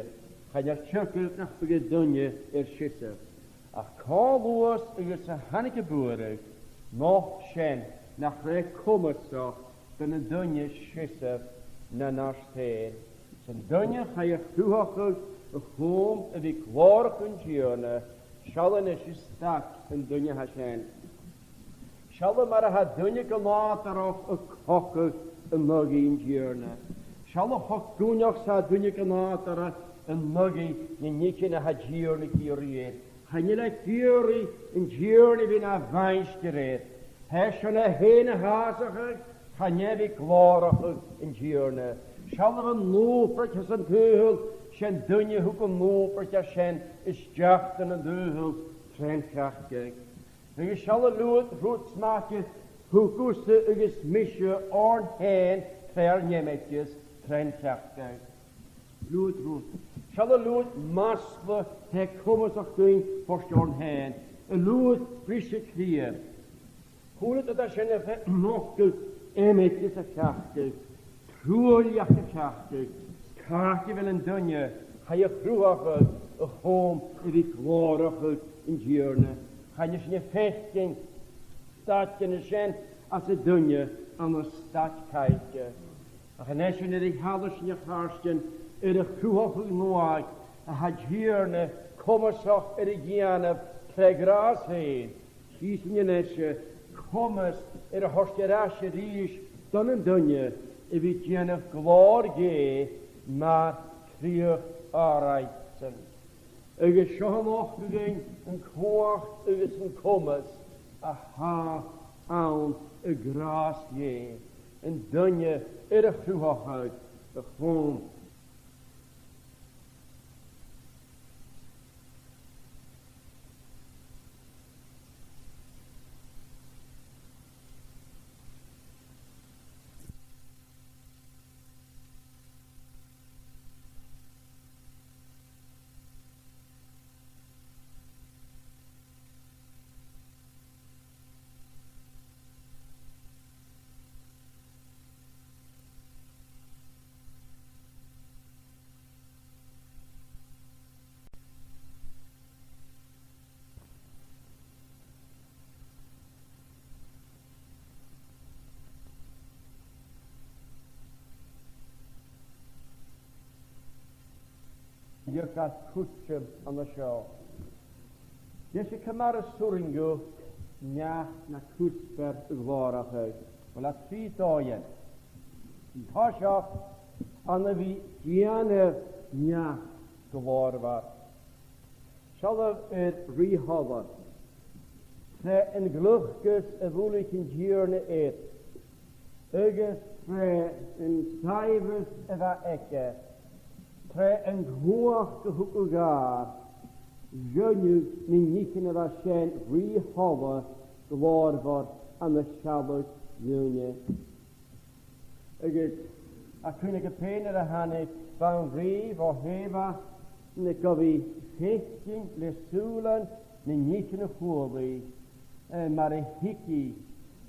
chan eil teagamh nach biodh an duine air seasamh. Ach cho luath 's a thàinig am buaireadh, nochd sin nach robh e comasach dhan an duine seasamh na neart fhèin. 'S an duine chaidh a chruthachadh a-chum a bhith a' glòrachadh an Tighearna, seall a-nis an staid an duine a tha sin. Seall mar a tha duine gu nàdarrach a' cogadh an aghaidh an Tighearna. Seall cho guinneach 's a tha duine gu nàdarrach an aghaidh na nithean a tha an Tighearna ag iarraidh air. Chan eil e ag iarraidh an Tighearna a bhith na mhaighstir air. Tha e seo na fhèin a shàsachadh, chan e a bhith a' glòrachadh an Tighearna. Seall an ùpraid anns an t-saoghal, 's e an duine a thug an ùpraid sin a-steach dhan an t-saoghal tron t-seachdain. Agus seall an liuthad rud 's mathaid a thug thusa agus mise oirnn fhèin tro ar n-aimhleas tron t-seachdain. Liuthad rud. Seall an liuthad masla a tha e comasach dhuinn a thoirt oirnn fhèin. An liuthad bhris a' chridhe. Chuala tu dè tha sin a' faighinn, nochdadh aimhleas a' pheacaidh, truaillidheachd a' pheacaidh, càit a bheil an duine a chaidh a chruthachadh a-chum a bhith a' glòrachadh an Tighearna? Chan eil sinn a' faicinn staidean a sin anns an duine ann an staid caillte. Ach a-nis, nuair a sheallas sinn, a chàirdean, air a' chruthachadh nuadh a tha an Tighearna comasach air a dhèanamh tro ghràs fhèin, chì sinn a-nis comas air a thoirt air ais a-rithist dhan an duine a bhith a' dèanamh glòir Dhè mar cridhe òraidiche. Agus seo a nochd againn an cumhachd agus an comas a tha ann an gràs Dhè, an duine air a chruthachadh a-chum. Dh'fheuch cuideigin an seo. Dè seòrsa comas as urrainn dhut neach na cuspair a ghlòrachadh? Uill, tha trì dòighean. An toiseach, ann a bhith a' dèanamh neach glòrmhor. Seallaibh air Rìgh Thola. Tro an gliocas a bhuilich an Tighearna air, agus tro an saidhbhreas a bha aige, tro an cumhachd a thug e dha, dh'fhuiling na nithean a bha sin Rìgh Thola glòrmhor ann an sealladh dhaoine. Agus tha cuimhne agaibh fhèin nuair a thàinig banrigh bho Èabha, na gu bhith a' faicinn le sùilean na nithean a chuala i, eh, mar a thig i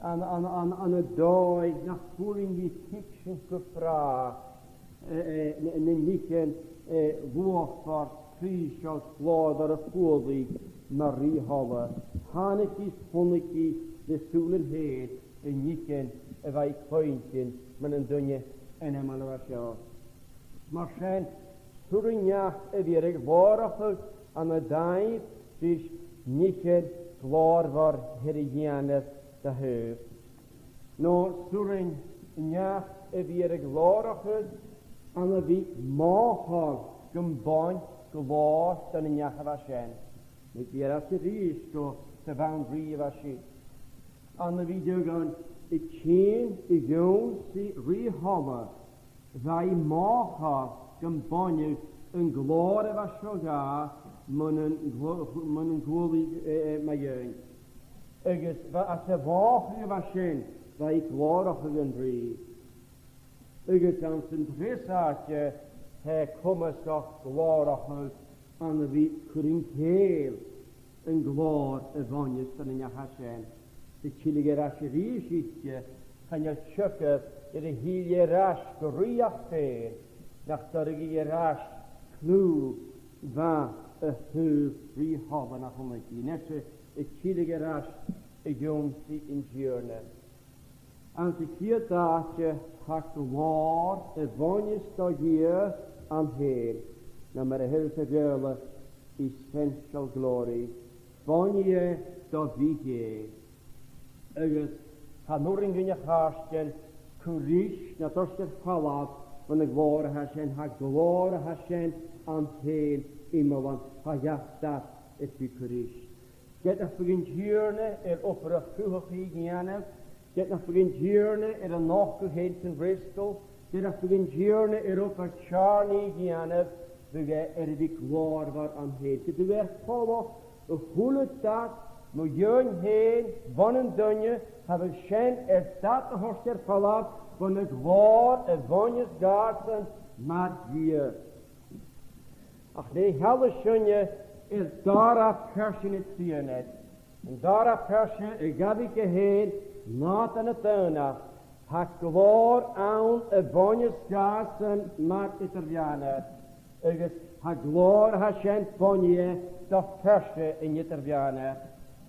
ann, ann, ann, ann an dòigh nach b' urrainn dhi tuigsinn gu bràth, eh, eh, na, na nithean, eh, luachmhor, prìseil, glòrmhor a chuala i mar Rìgh Thola. Thàinig i is chunnaic i le sùilean fhèin na nithean a bha i a' cluinntinn mun an duine ainmeil a bha seo. Mar sin, 's urrainn neach a bhith air a ghlòrachadh ann an dàimh ris nithean glòrmhor a th' air a dhèanamh da thaobh. No 's urrainn neach a bhith air a ghlòrachadh ann a bhith mothachail gum buin glòir dhan neach a bha sin. Nì mi iarraidh a-rithist gu, gu bhanrigh a bha sin. Ann a bhith deònach a' tighinn a dh'ionnsaigh rìgh-thola, bha i mothachail gum buineadh an glòir a bha seo dha mun an glo-, mun an cuala i, eh, eh, mu dheidhinn. Agus bha, às a' mhothachaidh a bha sin, bha i a' glòrachadh an Rìgh. Agus anns an treas àite, tha e comasach glòrachadh ann a bhith a' cur an cèill an glòir a bhuineas don neach a tha sin. Tha e a' tilleadh air ais a-rithist, chan eil teagamh air a thill e air ais gu rìoghachd fhèin, nach toireadh e air ais cliù mhath a thaobh rìgh-thola nach ionnsaich i. Nise, tha e a' tilleadh air ais a dh'ionnsaigh an Tighearna. Anns a' chiad àite, tha glòir a bhuineas do Dhia ann fhèin, no mar a their sa Bheurla, essential glory. Buinidh e do bhith e. Agus chan urrainn dhuinn, a chàirdean, cur ris no toirt air falbh bhon a' ghlòir a tha sin, tha glòir a tha sin ann fhèin iomlan, tha e ag ràdh, is bidh cur ris. Ged nach biodh an Tighearna air obair a chruthachaidh a dhèanamh, ged nach biodh an Tighearna air a nochdadh fhèin san fhreastal, ged nach biodh an Tighearna air obair teàrnaidh a dhèanamh, bhiodh e air a bhith glòrmhor ann fhèin. Ged a bhiodh e air falbh a h-uile dad mu dheidhinn fhèin bhon an duine, cha bhiodh sin air dad a thoirt air falbh bhon a' ghlòir a bhuineas dhàsan mar Dhia. Ach nì a shealladh sinne air dàrna pearsa na trianaid, an dàrna pearsa a ghabh i fhèin nàdar na daonnachd, tha glòir ann a bhuineas dhàsan mar eadar-mheadhanair, agus tha glòir a tha sin, buinidh e do phearsa an eadar-mheadhanair.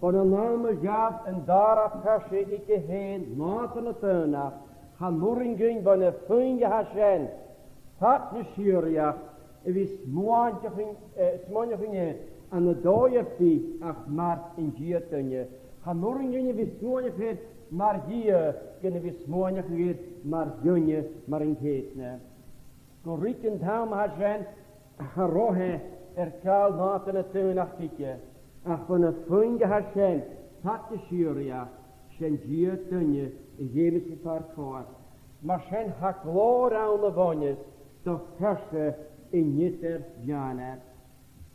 Bhon an àm a ghabh an dàrna pearsa i fhèin nàdar na daonnachd, chan urrainn dhuinn bhon a' phuing a tha sin fad na sìorraidheachd a bhith a' smaoineachadh, eh, smaoineachadh air ann an dòigh air bith ach mar an Dia-duine. Chan urrainn dhuinn a bhith a' smaoineachadh air mar Dhia gun a bhith a' smaoineachadh air mar dhuine mar an ceudna. Gu ruige an t-àm a tha sin, cha robh e air gabhail nàdar na daonnachd thuige, ach bhon a' phuing a tha sin fad na sìorraidheachd, 's e an Dia-duine a dh'fheumas a bhith far comhair. Mar sin tha glòir ann a bhuineas do phearsa an eadar-mheadhanair.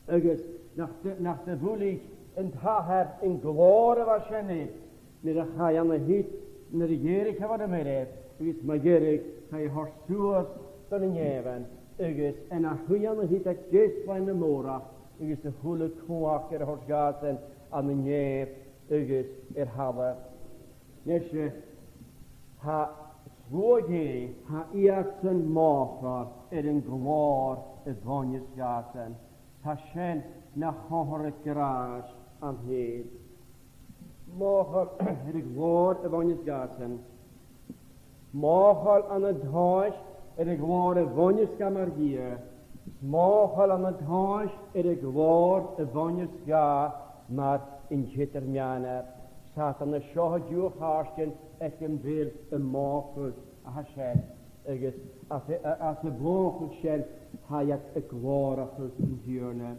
Agus nach do, nach do bhuilich an t-Athair an glòir a bha sin air, nuair a chaidh e ann a shiud, nuair a dh'èirich e bhon a' mhairbh, agus mu dheireadh chaidh e a thoirt suas do na nèamhan, agus an ath shuidhe ann a shiud aig deas-làimh na mòrachd, agus a h-uile cumhachd air a thoirt dhàsan ann an nèamh agus air thalamh. Nise, tha sluagh Dhè, tha iadsan mothachail air an glòir a bhuineas dhàsan. Tha sin na chomharra gràis ann fhèin. Mothachail air a' ghlòir a bhuineas dhàsan. Mothachail ann an tomhas air a' ghlòir a bhuineas dha mar Dhia. Mothachail ann an tomhas air a' ghlòir a bhuineas dha mar an t-eadar-mheadhanair. 'S ann an seo an-diugh, a chàirdean, aig am bi iad a' mothachadh a tha sin, agus às a, a, às a' mhothachadh sin, tha iad a' glòrachadh an Tighearna.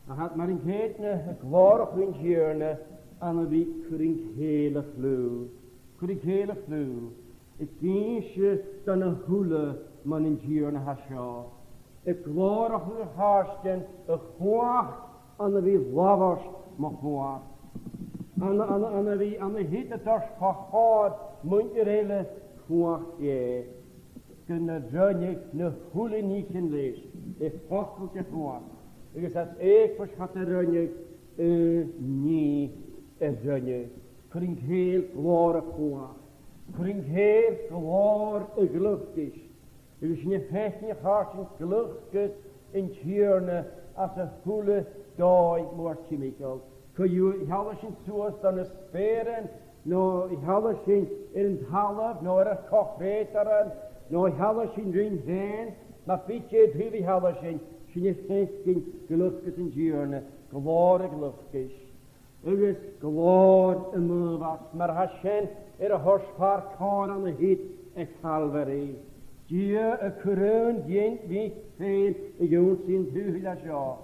Ach tha iad mar an ceudna a' glòrachadh an Tighearna ann a bhith a' cur an cèill a chliù. Cur an cèill a chliù. Ag innse do na h-uile mun an Tighearna a tha seo. A' glòrachadh, a chàirdean, a chumhachd ann a bhith a' labhairt mu chumhachd. Ann, ann, ann a bhith, ann a shiud a' toirt fa chomhair muinntir eile cumhachd Dhè. Gun do rinn e na h-uile nithean leis, a' facal de chumhachd. Agus às eugmhais cha do rinn e aon nì a rinn e. Cur an cèill glòir a chumhachd. Cur an cèill glòir a ghliocais. Agus sinn a' faicinn, a chàirdean, gliocas an Tighearna anns a h-uile dòigh mòr timcheall. Co-dhiù a shealladh sinn suas do na speuran, no a shealladh sinn air an talamh, no air ar co-chreutairean, no a shealladh sinn rinn fhèin, ma bhiodh dè a' taobh a shealladh sinn, sinn a' faicinn gliocas an Tighearna, glòir a ghliocais. Agus glòir an uabhais, mar a tha sin air a thoirt far comhair ann a shiud aig Calvary. Dia a' cur aon ghin mhic fhèin a dh'ionnsaigh an t-saoghail a tha seo,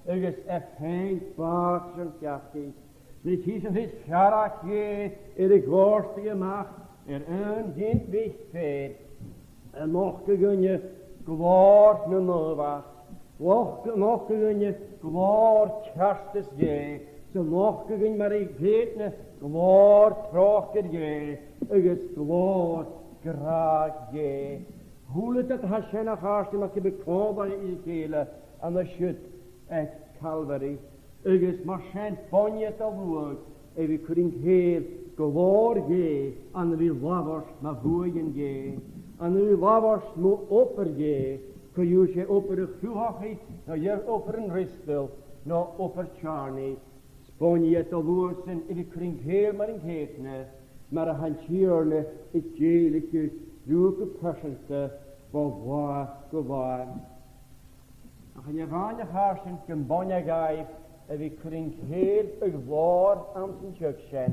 agus e fhèin bàs air an pheacaidh. Nuair a chì sinn ris fearg Dhè air a dhòrtadh a-mach air aon ghin mhic fhèir, a' nochdadh dhuinne glòir na naomhachd, a' nochdadh dhuinne glòir ceartas Dhè, 's a' nochdadh dhuinn mar an ceudna glòir tròcair Dhè, agus glòir gràdh Dhè. A h-uile dad a tha sin, a chàirdean, ach gum bi còmhla ri chèile an siud aig Calvary. Agus mar sin, buinidh e do shluagh a bhith a' cur an cèill glòir Dhè, ann a bhith a' labhairt mu bhuaidhean Dhè, ann a bhith a' labhairt mu obair Dhè, co-dhiù 's e obair a' chruthachadh, no e obair an fhreastail, no obair teàrnaidh. 'S buinidh e do shluagh-san a bhith a' cur an cèill mar an ceudna, mar a tha an Tighearna a' dèiligeadh riutha gu pearsanta bho latha gu latha. Ach chan e a-mhàin, a chàirdean, gum buinidh e dhaibh a bhith a' cur an cèill a ghlòir anns an t-seagh sin,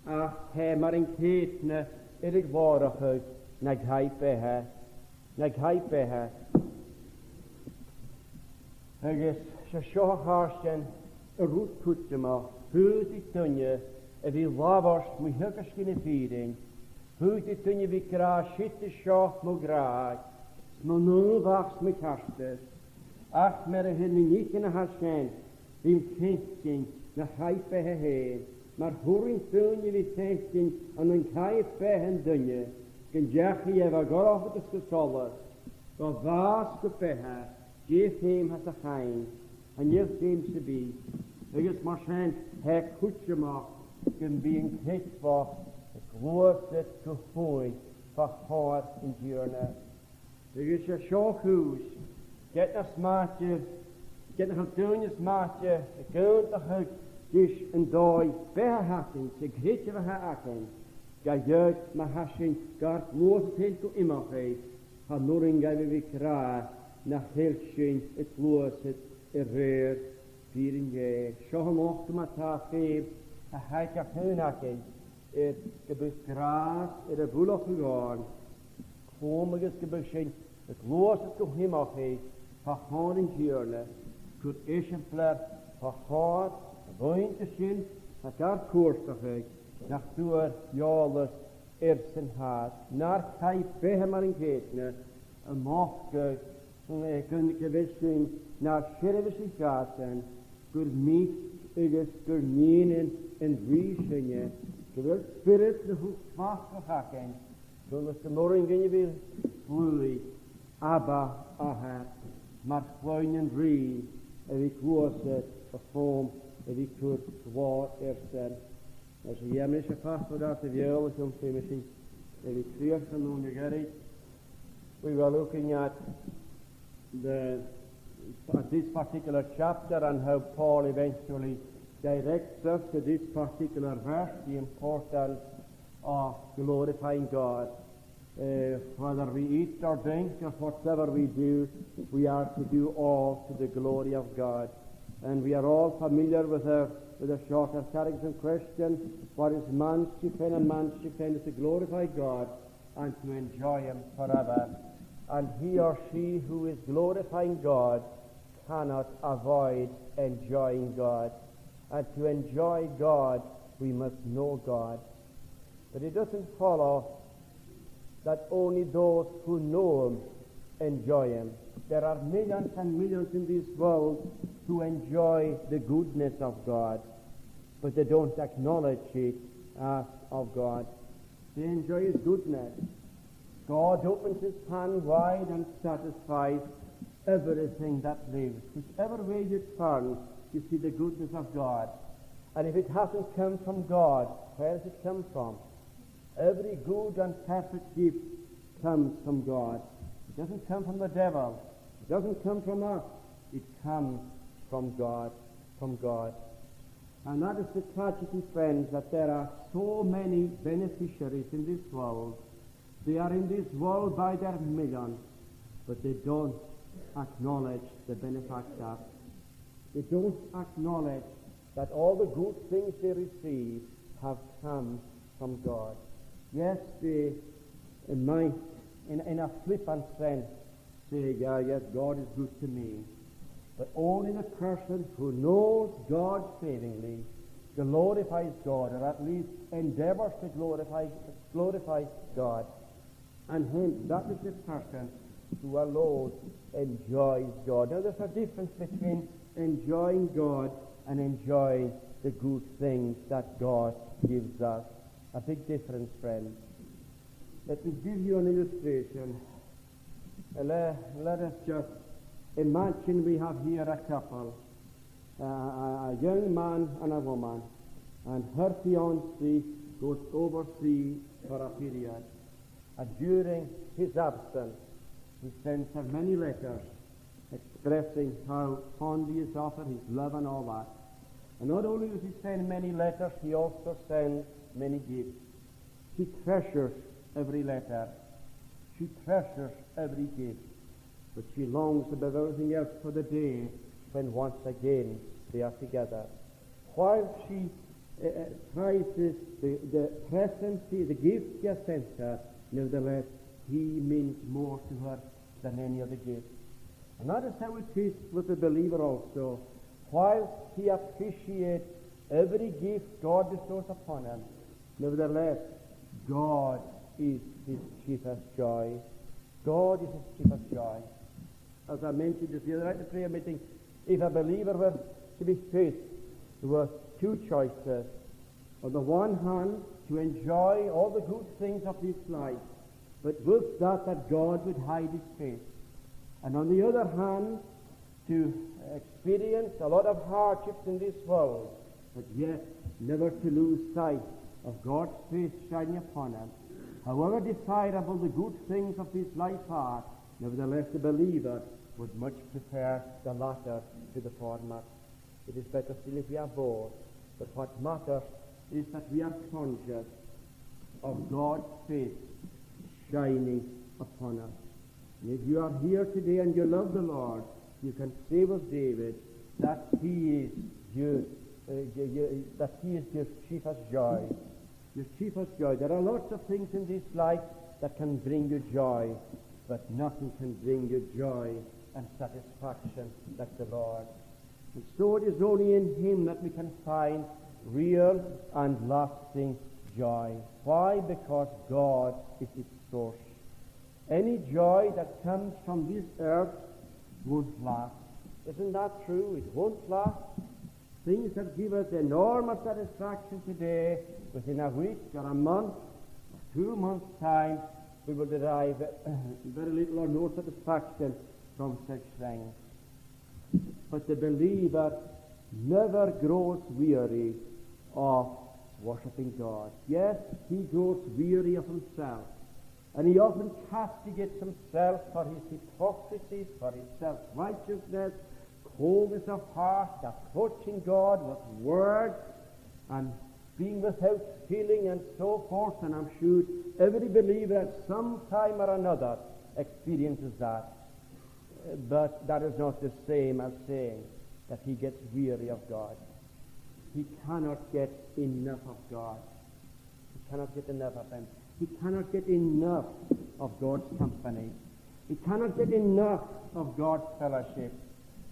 ach tha e mar an ceudna air a ghlòrachadh na tha e beatha, na tha e beatha. Agus 's e seo, a chàirdean, an rud cudromach, faodaidh duine a bhith a' labhairt mu theagasg na fìrinn, faodaidh duine a bhith ag ràdh, siud is seo mo ghràdh, 's mo naomhachd, 's mo cheartas. Ach mura h-eil na nithean a tha sin rim faicinn na tha e beatha fhèin, mar b' urrainn daoine a bhith faicinn ann an càil beatha an duine, gun deachaidh e bho dhorchadas gu solas, bho bhàs gu beatha, dè feum a th' anns a' chainnt? Chan eil feum sam bith. Agus mar sin, tha e cudromach gum bi an ceudmhach a' gluasad gu h-uain fa chomhair an Tighearna. Agus 's e seo a' chùis, ged nach eil smaointe, ged nach eil daoine smaointinn ag aontachadh ris an dòigh-beatha a th' againn, 's a' chreideamh a th' againn, gidheadh ma tha sinn gar gluasad fhèin gu iomchaidh, chan urrainn dhaibh a bhith ag ràdh nach eil sinn a' gluasad a rèir fìrinn Dhè. Seo a-nochd, ma-thà, feum a th' aig gach aon againn, air gum biodh gràs air a bhuileachadh oirnn, cùm agus gum biodh sinn a' gluasad gu h-iomchaidh fa chomhair an Tighearna, cur eisimpleir fa chomhair a' mhuinntir sin, na gar cuairteachadh, nach d' fhuair eòlas airsan fhathast, nar caitheadh beatha mar an ceudna, a-mach gu, gu, gu, gu bheil sinn nar seirbheis a-chasan, gur mic agus gur nigheanan an Rìgh sinne, gu bheil Spiorad na h-Uile-Mhaitheachais againn, gun, gun urrainn dhuinn a bhith a' glaodhaich, Abba, Athair, mar chloinn an Rìgh, a bhith a' gluasad a chum a bhith a' cur glòir airsan. Agus a dh'aindeoin sin, a chàirdean, a bheil sinn, feumaidh sinn a bhith a' crìochnachadh an-diugh. We were looking at the, at this particular chapter and how Paul eventually directs us to this particular verse, the importance of glorifying God. Uh, whether we eat or drink or whatever we do, we are to do all to the glory of God. And we are all familiar with a, with a shorter catechism question, "What is man's chief end? And man's chief end is to glorify God and to enjoy Him forever." And he or she who is glorifying God cannot avoid enjoying God. And to enjoy God, we must know God. But it doesn't follow that only those who know Him enjoy Him. There are millions and millions in this world who enjoy the goodness of God, but they don't acknowledge it as of God. They enjoy His goodness. God opens His hand wide and satisfies everything that lives. Whichever way you turn, you see the goodness of God. And if it hasn't come from God, where has it come from? Every good and perfect gift comes from God. It doesn't come from the devil. It doesn't come from us. It comes from God, from God. And that is the tragedy, friends, that there are so many beneficiaries in this world. They are in this world by their millions, but they don't acknowledge the benefactor. They don't acknowledge that all the good things they receive have come from God. Yes, they might, in, in a flippant sense, say, "Yeah, yes, God is good to me." But only the person who knows God savingly glorifies God, or at least endeavors to glorify, glorify God. And hence, that is the person who alone enjoys God. Now, there's a difference between enjoying God and enjoying the good things that God gives us. A big difference, friends. Let me give you an illustration. Uh, le-, let us just imagine we have here a couple, uh, a, a young man and a woman, and her fiancé goes overseas for a period. And during his absence, he sends her many letters expressing how fond he is of her, his love and all that. And not only does he send many letters, he also sends many gifts. She treasures every letter. She treasures every gift. But she longs above everything else for the day when once again they are together. While she, uh, uh, prizes the, the present, the gift he has sent her, nevertheless, he means more to her than any other gift. And that is how it is with the believer also. While he appreciates every gift God bestows upon him, nevertheless, God is his chiefest joy. God is his chiefest joy. As I mentioned just the other night at the prayer meeting, if a believer were to be faced with two choices, on the one hand, to enjoy all the good things of this life, but with that, that God would hide his face. And on the other hand, to experience a lot of hardships in this world, but yet never to lose sight of God's face shining upon him. However desirable the good things of this life are, nevertheless the believer would much prefer the latter to the former. It is better still if we are both, but what matters is that we are conscious of God's face shining upon us. And if you are here today and you love the Lord, you can say with David that he is your, uh, y-, y-, that he is your chiefest joy. Your chiefest joy. There are lots of things in this life that can bring you joy, but nothing can bring you joy and satisfaction like the Lord. And so it is only in him that we can find real and lasting joy. Why? Because God is its source. Any joy that comes from this earth won't last. Isn't that true? It won't last. Things that give us enormous satisfaction today, within a week or a month or two months' time, we will derive very little or no satisfaction from such things. But the believer never grows weary of worshipping God. Yes, he grows weary of himself. And he often castigates himself for his hypocrisy, for his self-righteousness, coldness of heart, approaching God with words, and being without feeling, and so forth. And I'm sure every believer at some time or another experiences that. But that is not the same as saying that he gets weary of God. He cannot get enough of God. He cannot get enough of him. He cannot get enough of God's company. He cannot get enough of God's fellowship.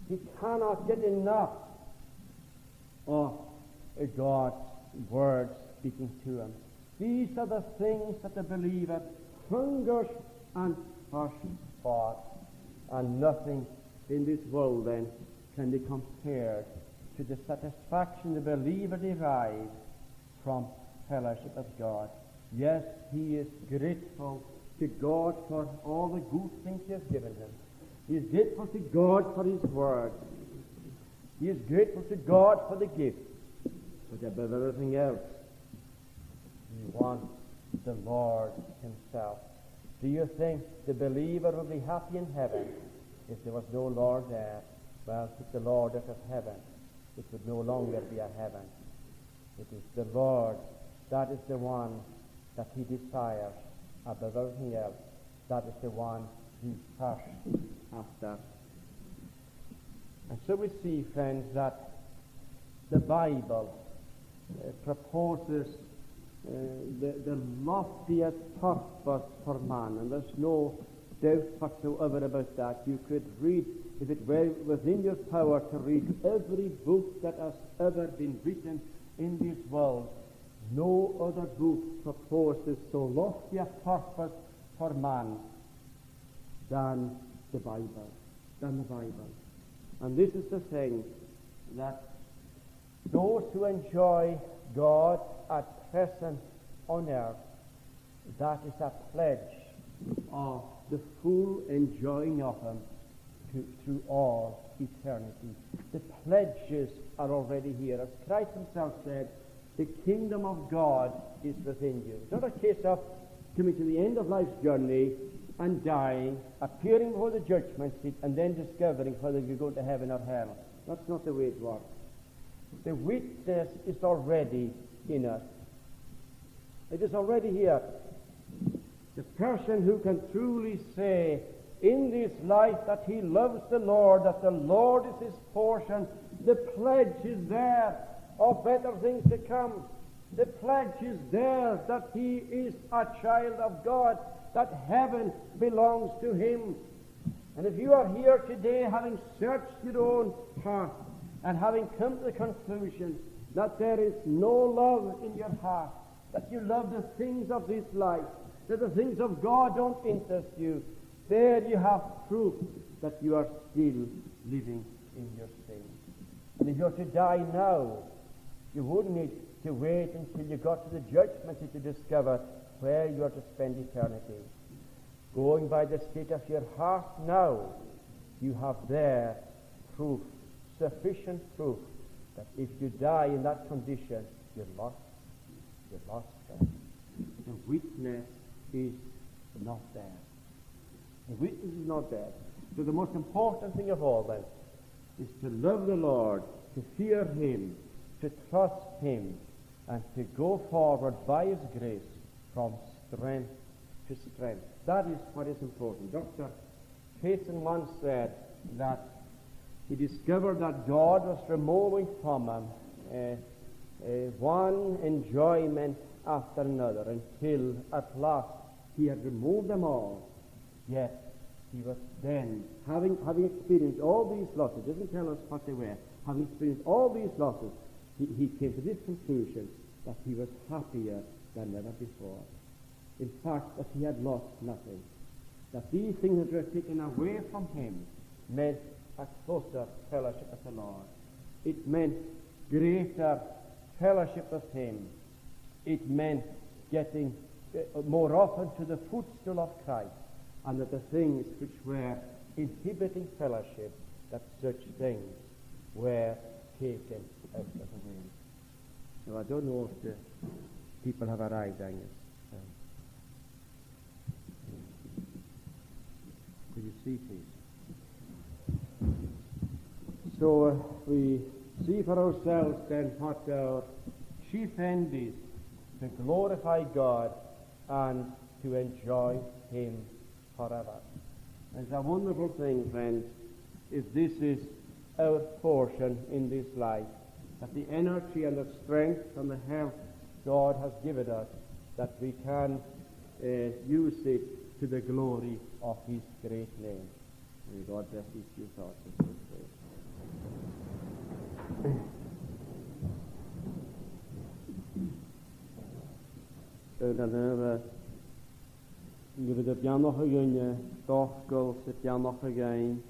He cannot get enough of God's word speaking to him. These are the things that the believer hungers and thirsts for, and nothing in this world then can be compared to the satisfaction the believer derives from fellowship with God. Yes, he is grateful to God for all the good things he has given him. He is grateful to God for his word. He is grateful to God for the gift. But above everything else, he wants the Lord himself. Do you think the believer will be happy in heaven if there was no Lord there? Well, take the Lord out of heaven, it would no longer be a heaven. It is the Lord, that is the one that he desires above everything else. That is the one he thirsts after. And so we see, friends, that the Bible, uh, proposes, uh, the, the loftiest purpose for man, and there's no doubt whatsoever about that. You could read, if it were within your power to read every book that has ever been written, In this world, no other book proposes so lofty a purpose for man than the Bible, than the Bible. And this is the thing, that those who enjoy God at present on earth, that is a pledge of the full enjoying of Him to, through all eternity. The pledges are already here. As Christ Himself said, "The kingdom of God is within you." It's not a case of coming to the end of life's journey and dying, appearing before the judgment seat, and then discovering whether you go to heaven or hell. That's not the way it works. The witness is already in us. It is already here. The person who can truly say in this life that he loves the Lord, that the Lord is his portion, the pledge is there of better things to come. The pledge is there that he is a child of God, that heaven belongs to him. And if you are here today, having searched your own heart and having come to the conclusion that there is no love in your heart, that you love the things of this life, that the things of God don't interest you, there you have proof that you are still living in your sin. And if you're to die now, you wouldn't need to wait until you got to the judgment to discover where you are to spend eternity. Going by the state of your heart now, you have there proof, sufficient proof, that if you die in that condition, you're lost. You're lost. The witness is not there. The witness is not there. So the most important thing of all, then, is to love the Lord, to fear him, to trust him, and to go forward by his grace from strength to strength. That is what is important. Doctor Payson once said that he discovered that God was removing from him, uh, uh, one enjoyment after another, until at last he had removed them all. Yet he was then, having, having experienced all these losses, doesn't tell us what they were, having experienced all these losses, he, he came to this conclusion, that he was happier than ever before. In fact, that he had lost nothing. That these things that were taken away from him meant a closer fellowship with the Lord. It meant greater fellowship with him. It meant getting, uh, more often to the footstool of Christ, and that the things which were inhibiting fellowship, that such things were taken out of the way. Now, I don't know if the people have arrived, Angus. Um, could you see, please? So, uh, we see for ourselves then what our chief end is, to glorify God and to enjoy him forever. It's a wonderful thing, friends, if this is our portion in this life, that the energy and the strength and the health God has given us, that we can, uh, use it to the glory of his great name. May God bless each of your thoughts as we pray. Ò, an uair a bhiodh tu a' beannachadh dhuinn, d' fhacal 's a' beannachadh dhuinn,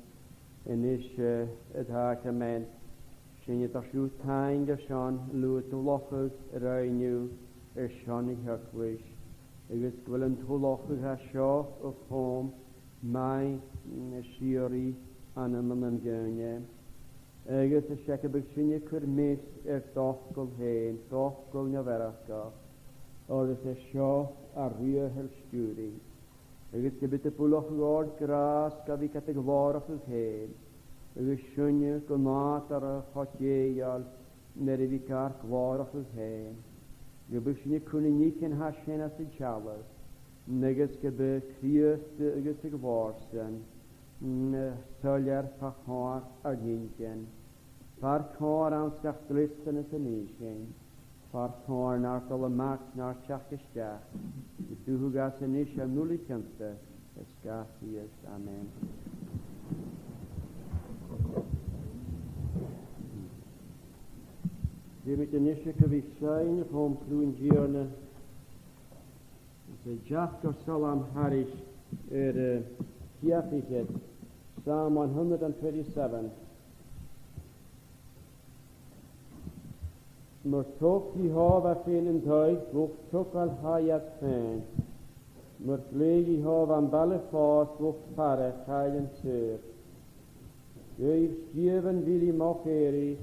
a-nis, eh, a tha gu math, sinn a' toirt dhut taing airson an ullachadh a rinn thu airson a' theagmhais, agus gu bheil an t-ullachadh a tha seo a' faighinn math, mm, sìorraidh ann am meadhan nan daoine. Agus 's e gum biodh sinne a' cur meas air d' fhacal fhèin, d' fhacal na mhearachd, oir 's e seo a' riaghladh stiùiridh. Agus gum biodh tu a' buileachadh oirnn gràs gum bi gad ghlòrachadh fhèin, agus sinne gu nàdarra cho dèidheil nuair a bhiodh gad ghlòrachadh fhèin. Gum biodh sinne a' cur na nithean a tha sin às an t-sealladh, agus gum bi Crìosd agus a' ghlòir-san, mm, soilleir fa chomhair ar n-inntinn, far comhair anns gach dleastanas a nì sinn, far comhair nar dol a-mach 's nar teachd a-steach, gu dùthchas a-nis an uile chionta, is gu Crìosd. Amen. Bidh mi a-nis gu bhith a' seinn a-chum cliù an Tighearna, 's e dearcadh Salm thairis air, eh, ceithir fichead, Psalm one hundred and twenty-seven. Mur tog Iehòbhah fhèin an taigh, bhog togail tha iad fhèin. Mur gleidh Iehòbhah am baile fòs, bhog fara chaill an saor. Gheibh sgiamhan mhilleadh moch èirigh,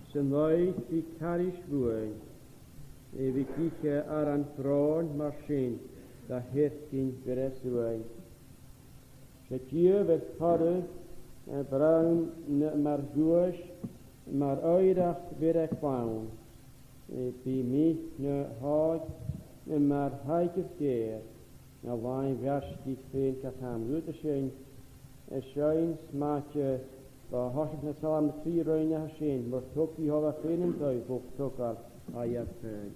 's an oidhche bidh cairis bhuainn. E bhiodh ithe aran bròin, mar sin dha sheircinn bheir e suain. 'S e Dia bheir toradh, eh, bronn mar dhuais, mar oighreachd bheir e clann. Eh, bidh mic na h-òig, eh, mar thaigear geur, na làmh-bheartaich fhèin gach àm. Rud a sin, eh, seinn 's mathaid, eh, bho thoiseach na Salm a trì, roinn a tha sin, mur tog Iehòbhah fhèin an taigh, bhog togail tha iad fhèin.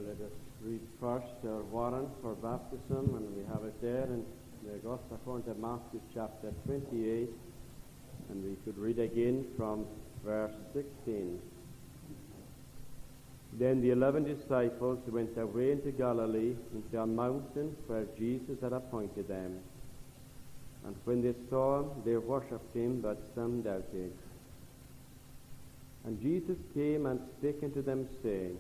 Let us read first our warrant for baptism, and we have it there in the Gospel according to Matthew chapter twenty-eight, and we could read again from verse sixteen. Then the eleven disciples went away into Galilee, into a mountain where Jesus had appointed them. And when they saw him, they worshipped him, but some doubted. And Jesus came and spake unto them, saying,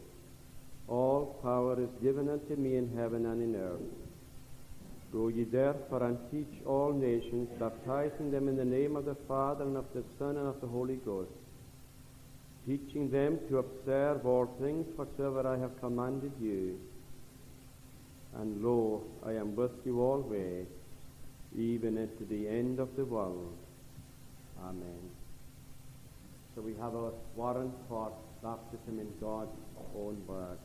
All power is given unto me in heaven and in earth. Go ye therefore and teach all nations, baptizing them in the name of the Father and of the Son and of the Holy Ghost, teaching them to observe all things whatsoever I have commanded you. And lo, I am with you always, even unto the end of the world. Amen. So we have our warrant for baptism in God's own word.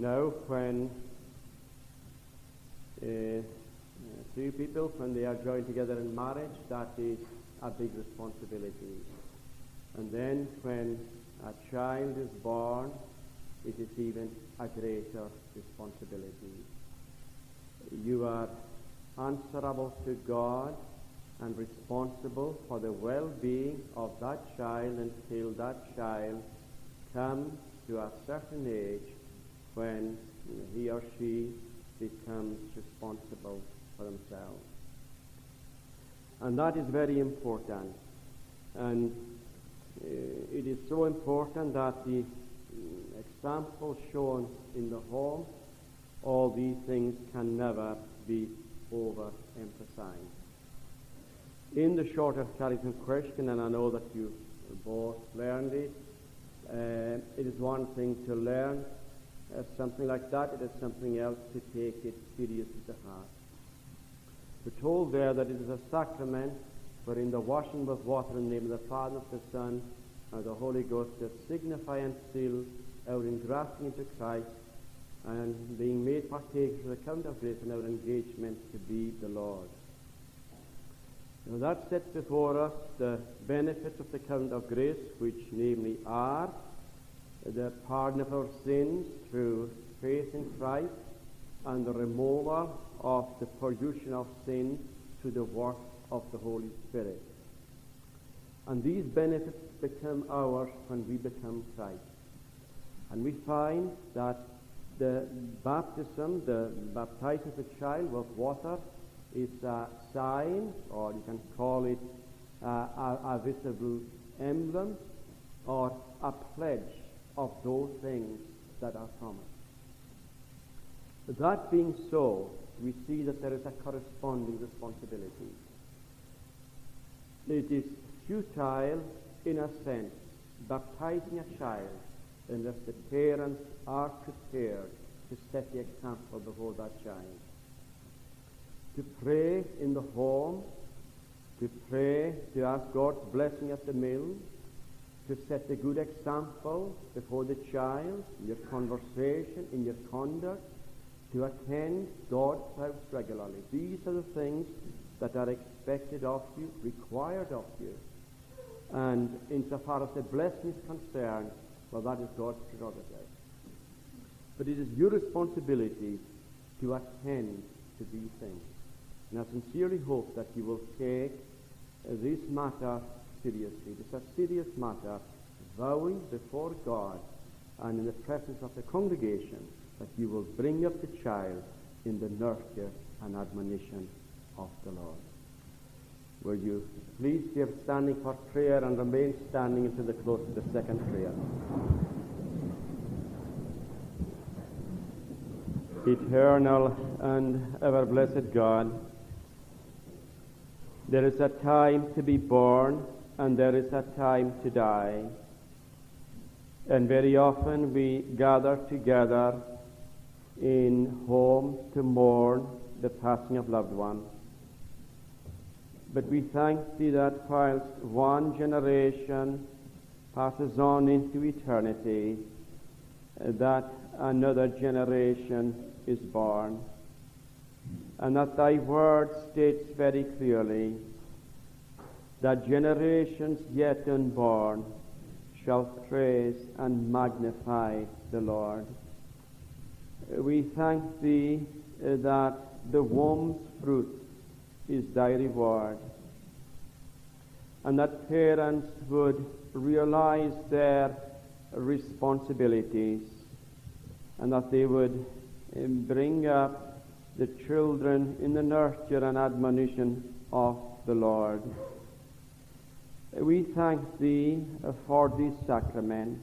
Now, when uh, two people, when they are joined together in marriage, that is a big responsibility. And then when a child is born, it is even a greater responsibility. You are answerable to God and responsible for the well-being of that child until that child comes to a certain age when he or she becomes responsible for themselves. And that is very important. And uh, it is so important that the mm, example shown in the home, all these things can never be overemphasized. In the shorter catechism question, and I know that you both learned it, uh, it is one thing to learn uh, something like that, it is something else to take it seriously to heart. We're told there that it is a sacrament wherein the washing with water in the name of the Father, of the Son, and of the Holy Ghost doth signify and seal our engrafting into Christ and being made partakers of the covenant of grace and our engagement to be the Lord's. Now that sets before us the benefits of the covenant of grace, which namely are the pardon of our sins through faith in Christ and the removal of the pollution of sin through the work of the Holy Spirit. And these benefits become ours when we become Christ. And we find that the baptism, the baptizing of the child with water, is a sign, or you can call it a, a, a visible emblem, or a pledge of those things that are promised. That being so, we see that there is a corresponding responsibility. It is futile, in a sense, baptizing a child unless the parents are prepared to set the example before that child. To pray in the home, to pray, to ask God's blessing at the mill, to set a good example before the child in your conversation, in your conduct, to attend God's house regularly. These are the things that are expected of you, required of you. And insofar as the blessing is concerned, well, that is God's prerogative. But it is your responsibility to attend to these things. And I sincerely hope that you will take uh, this matter seriously. It is a serious matter, vowing before God and in the presence of the congregation that you will bring up the child in the nurture and admonition of the Lord. Will you please be standing for prayer and remain standing until the close of the second prayer. Eternal and ever blessed God, there is a time to be born and there is a time to die. And very often we gather together in home to mourn the passing of loved ones. But we thank thee that whilst one generation passes on into eternity, that another generation is born, and that thy word states very clearly that generations yet unborn shall praise and magnify the Lord. We thank thee, uh, that the womb's fruit is thy reward, and that parents would realize their responsibilities, and that they would, um, bring up the children in the nurture and admonition of the Lord. We thank thee for this sacrament.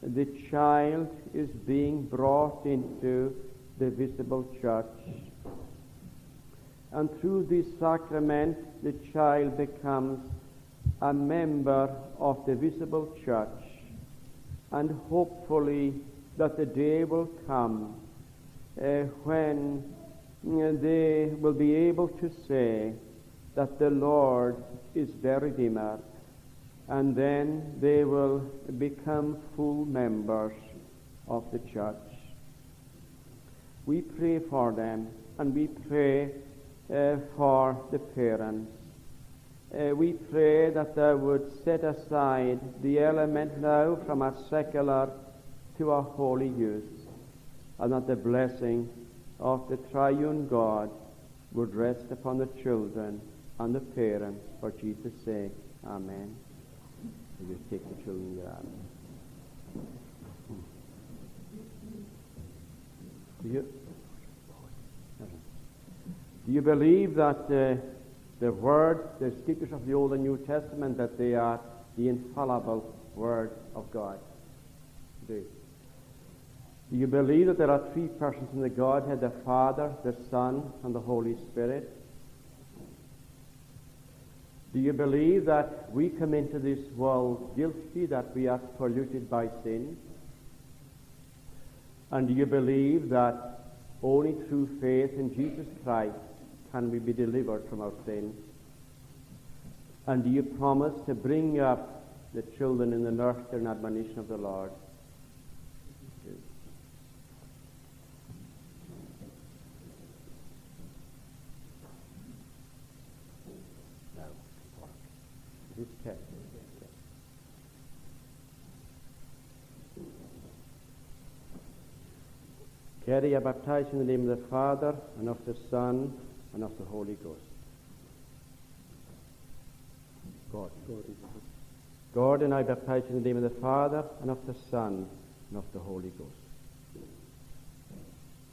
The child is being brought into the visible church. And through this sacrament, the child becomes a member of the visible church. And hopefully that the day will come, uh, when, uh, they will be able to say that the Lord is their Redeemer, and then they will become full members of the church. We pray for them, and we pray, uh, for the parents. Uh, we pray that thou would set aside the element now from a secular to a holy use, and that the blessing of the triune God would rest upon the children and the parents, for Jesus' sake. Amen. Will you take the children in your arms? Do you, do you believe that, uh, the word, the scriptures of the Old and New Testament, that they are the infallible word of God? Do you? Do you believe that there are three persons in the Godhead, the Father, the Son, and the Holy Spirit? Do you believe that we come into this world guilty, that we are polluted by sin? And do you believe that only through faith in Jesus Christ can we be delivered from our sin? And do you promise to bring up the children in the nurture and admonition of the Lord? Katie, I baptize you in the name of the Father, and of the Son, and of the Holy Ghost. God. God, I baptize you in the name of the Father, and of the Son, and of the Holy Ghost.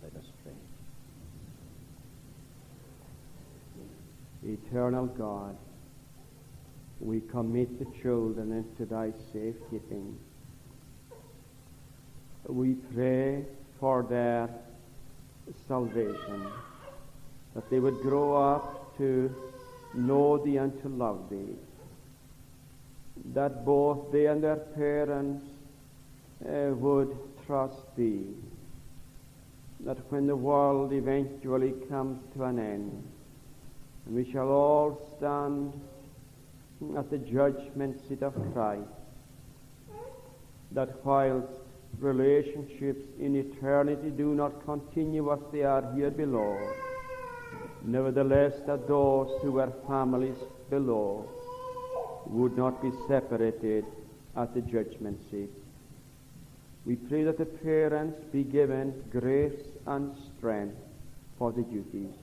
Let us pray. Eternal God, we commit the children into thy safe keeping. We pray for their salvation, that they would grow up to know thee and to love thee, that both they and their parents, uh, would trust thee, that when the world eventually comes to an end, and we shall all stand at the judgment seat of Christ, that whilst relationships in eternity do not continue as they are here below, nevertheless that those who were families below would not be separated at the judgment seat. We pray that the parents be given grace and strength for the duties,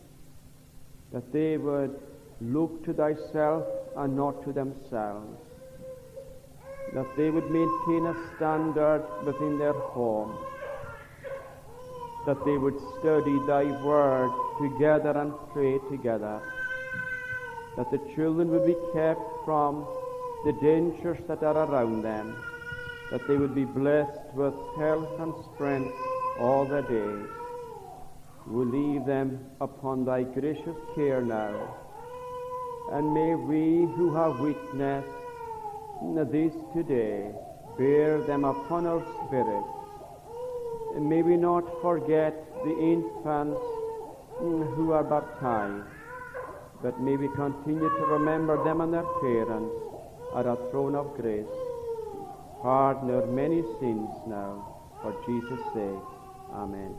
that they would look to thyself and not to themselves, that they would maintain a standard within their home, that they would study thy word together and pray together, that the children would be kept from the dangers that are around them, that they would be blessed with health and strength all their days. We leave them upon thy gracious care now, and may we who have witnessed this today bear them upon our spirits. And may we not forget the infants, mm, who are baptized, but may we continue to remember them and their parents at our throne of grace. Pardon our many sins now, for Jesus' sake. Amen.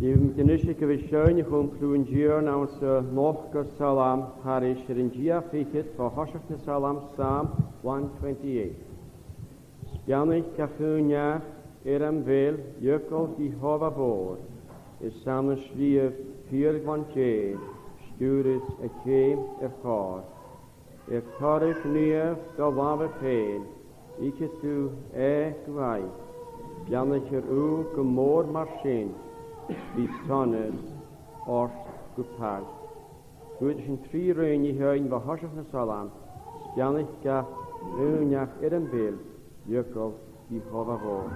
Bidh sinn a-nis ag iarraidh seinn a chum cliù an Tighearna anns an ochdamh Salm thairis air an dà fhichead, bho thoiseach na Salm, Psalm one twenty-eight. Is beannaichte gach aon neach air a bheil eagal Iehòbhah mhòir, is ann a sliabh fìor ghlan Dhè stiùireas a cheum air chor. Air toradh gnìomh do làmh fhèin, itheadh tu e gu aimh. Beannaichear thu gu mòr mar sin, bidh sonas ort gu pailt. Dh'fhaodadh sinn trì raointean a sheinn bho thoiseach na Salm, is beannaichte gach aon neach air a bheil eagal Iehòbhah mhòir.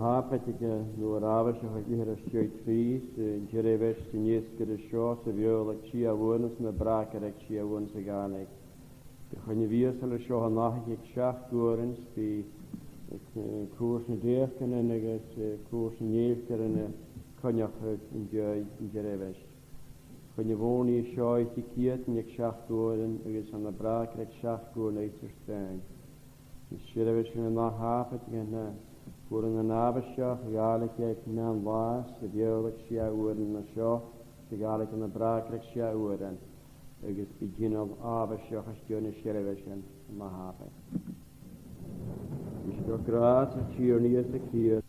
Àbhaisteach, an uair àbhaisteach a th' air a' Chrìosd, an t-seirbheis san fheasgar seo, sa Bheurla aig sia uairean, 's na bràgair aig sia uairean sa Ghàidhlig. Gu coinneamh mhìosail seo an ath-oidhche aig seachd uairean, 's bidh, eh, cùrsa nan deacon agus, eh, cùrsa nan eachdraidh a' coinneachadh an dèidh an t-seirbheis. Coinneamh ùrnaigh seo Oidhche Ceudain aig seachd uairean agus ann am Bràgar aig seachd uairean Oidhche Ardaoin. Is seirbheis an ath-oidhche, uairean àbhaisteach, Gàidhlig aig meadhan-latha, sa Bheurla aig sia uairean an seo, sa Ghàidhlig ann am Bràgar aig sia uairean, agus bidh an t-inneal àbhaisteach às dèidh na seirbheisean an ath-oidhche. Is gu gràs an Tighearna Ìosa Crìosd,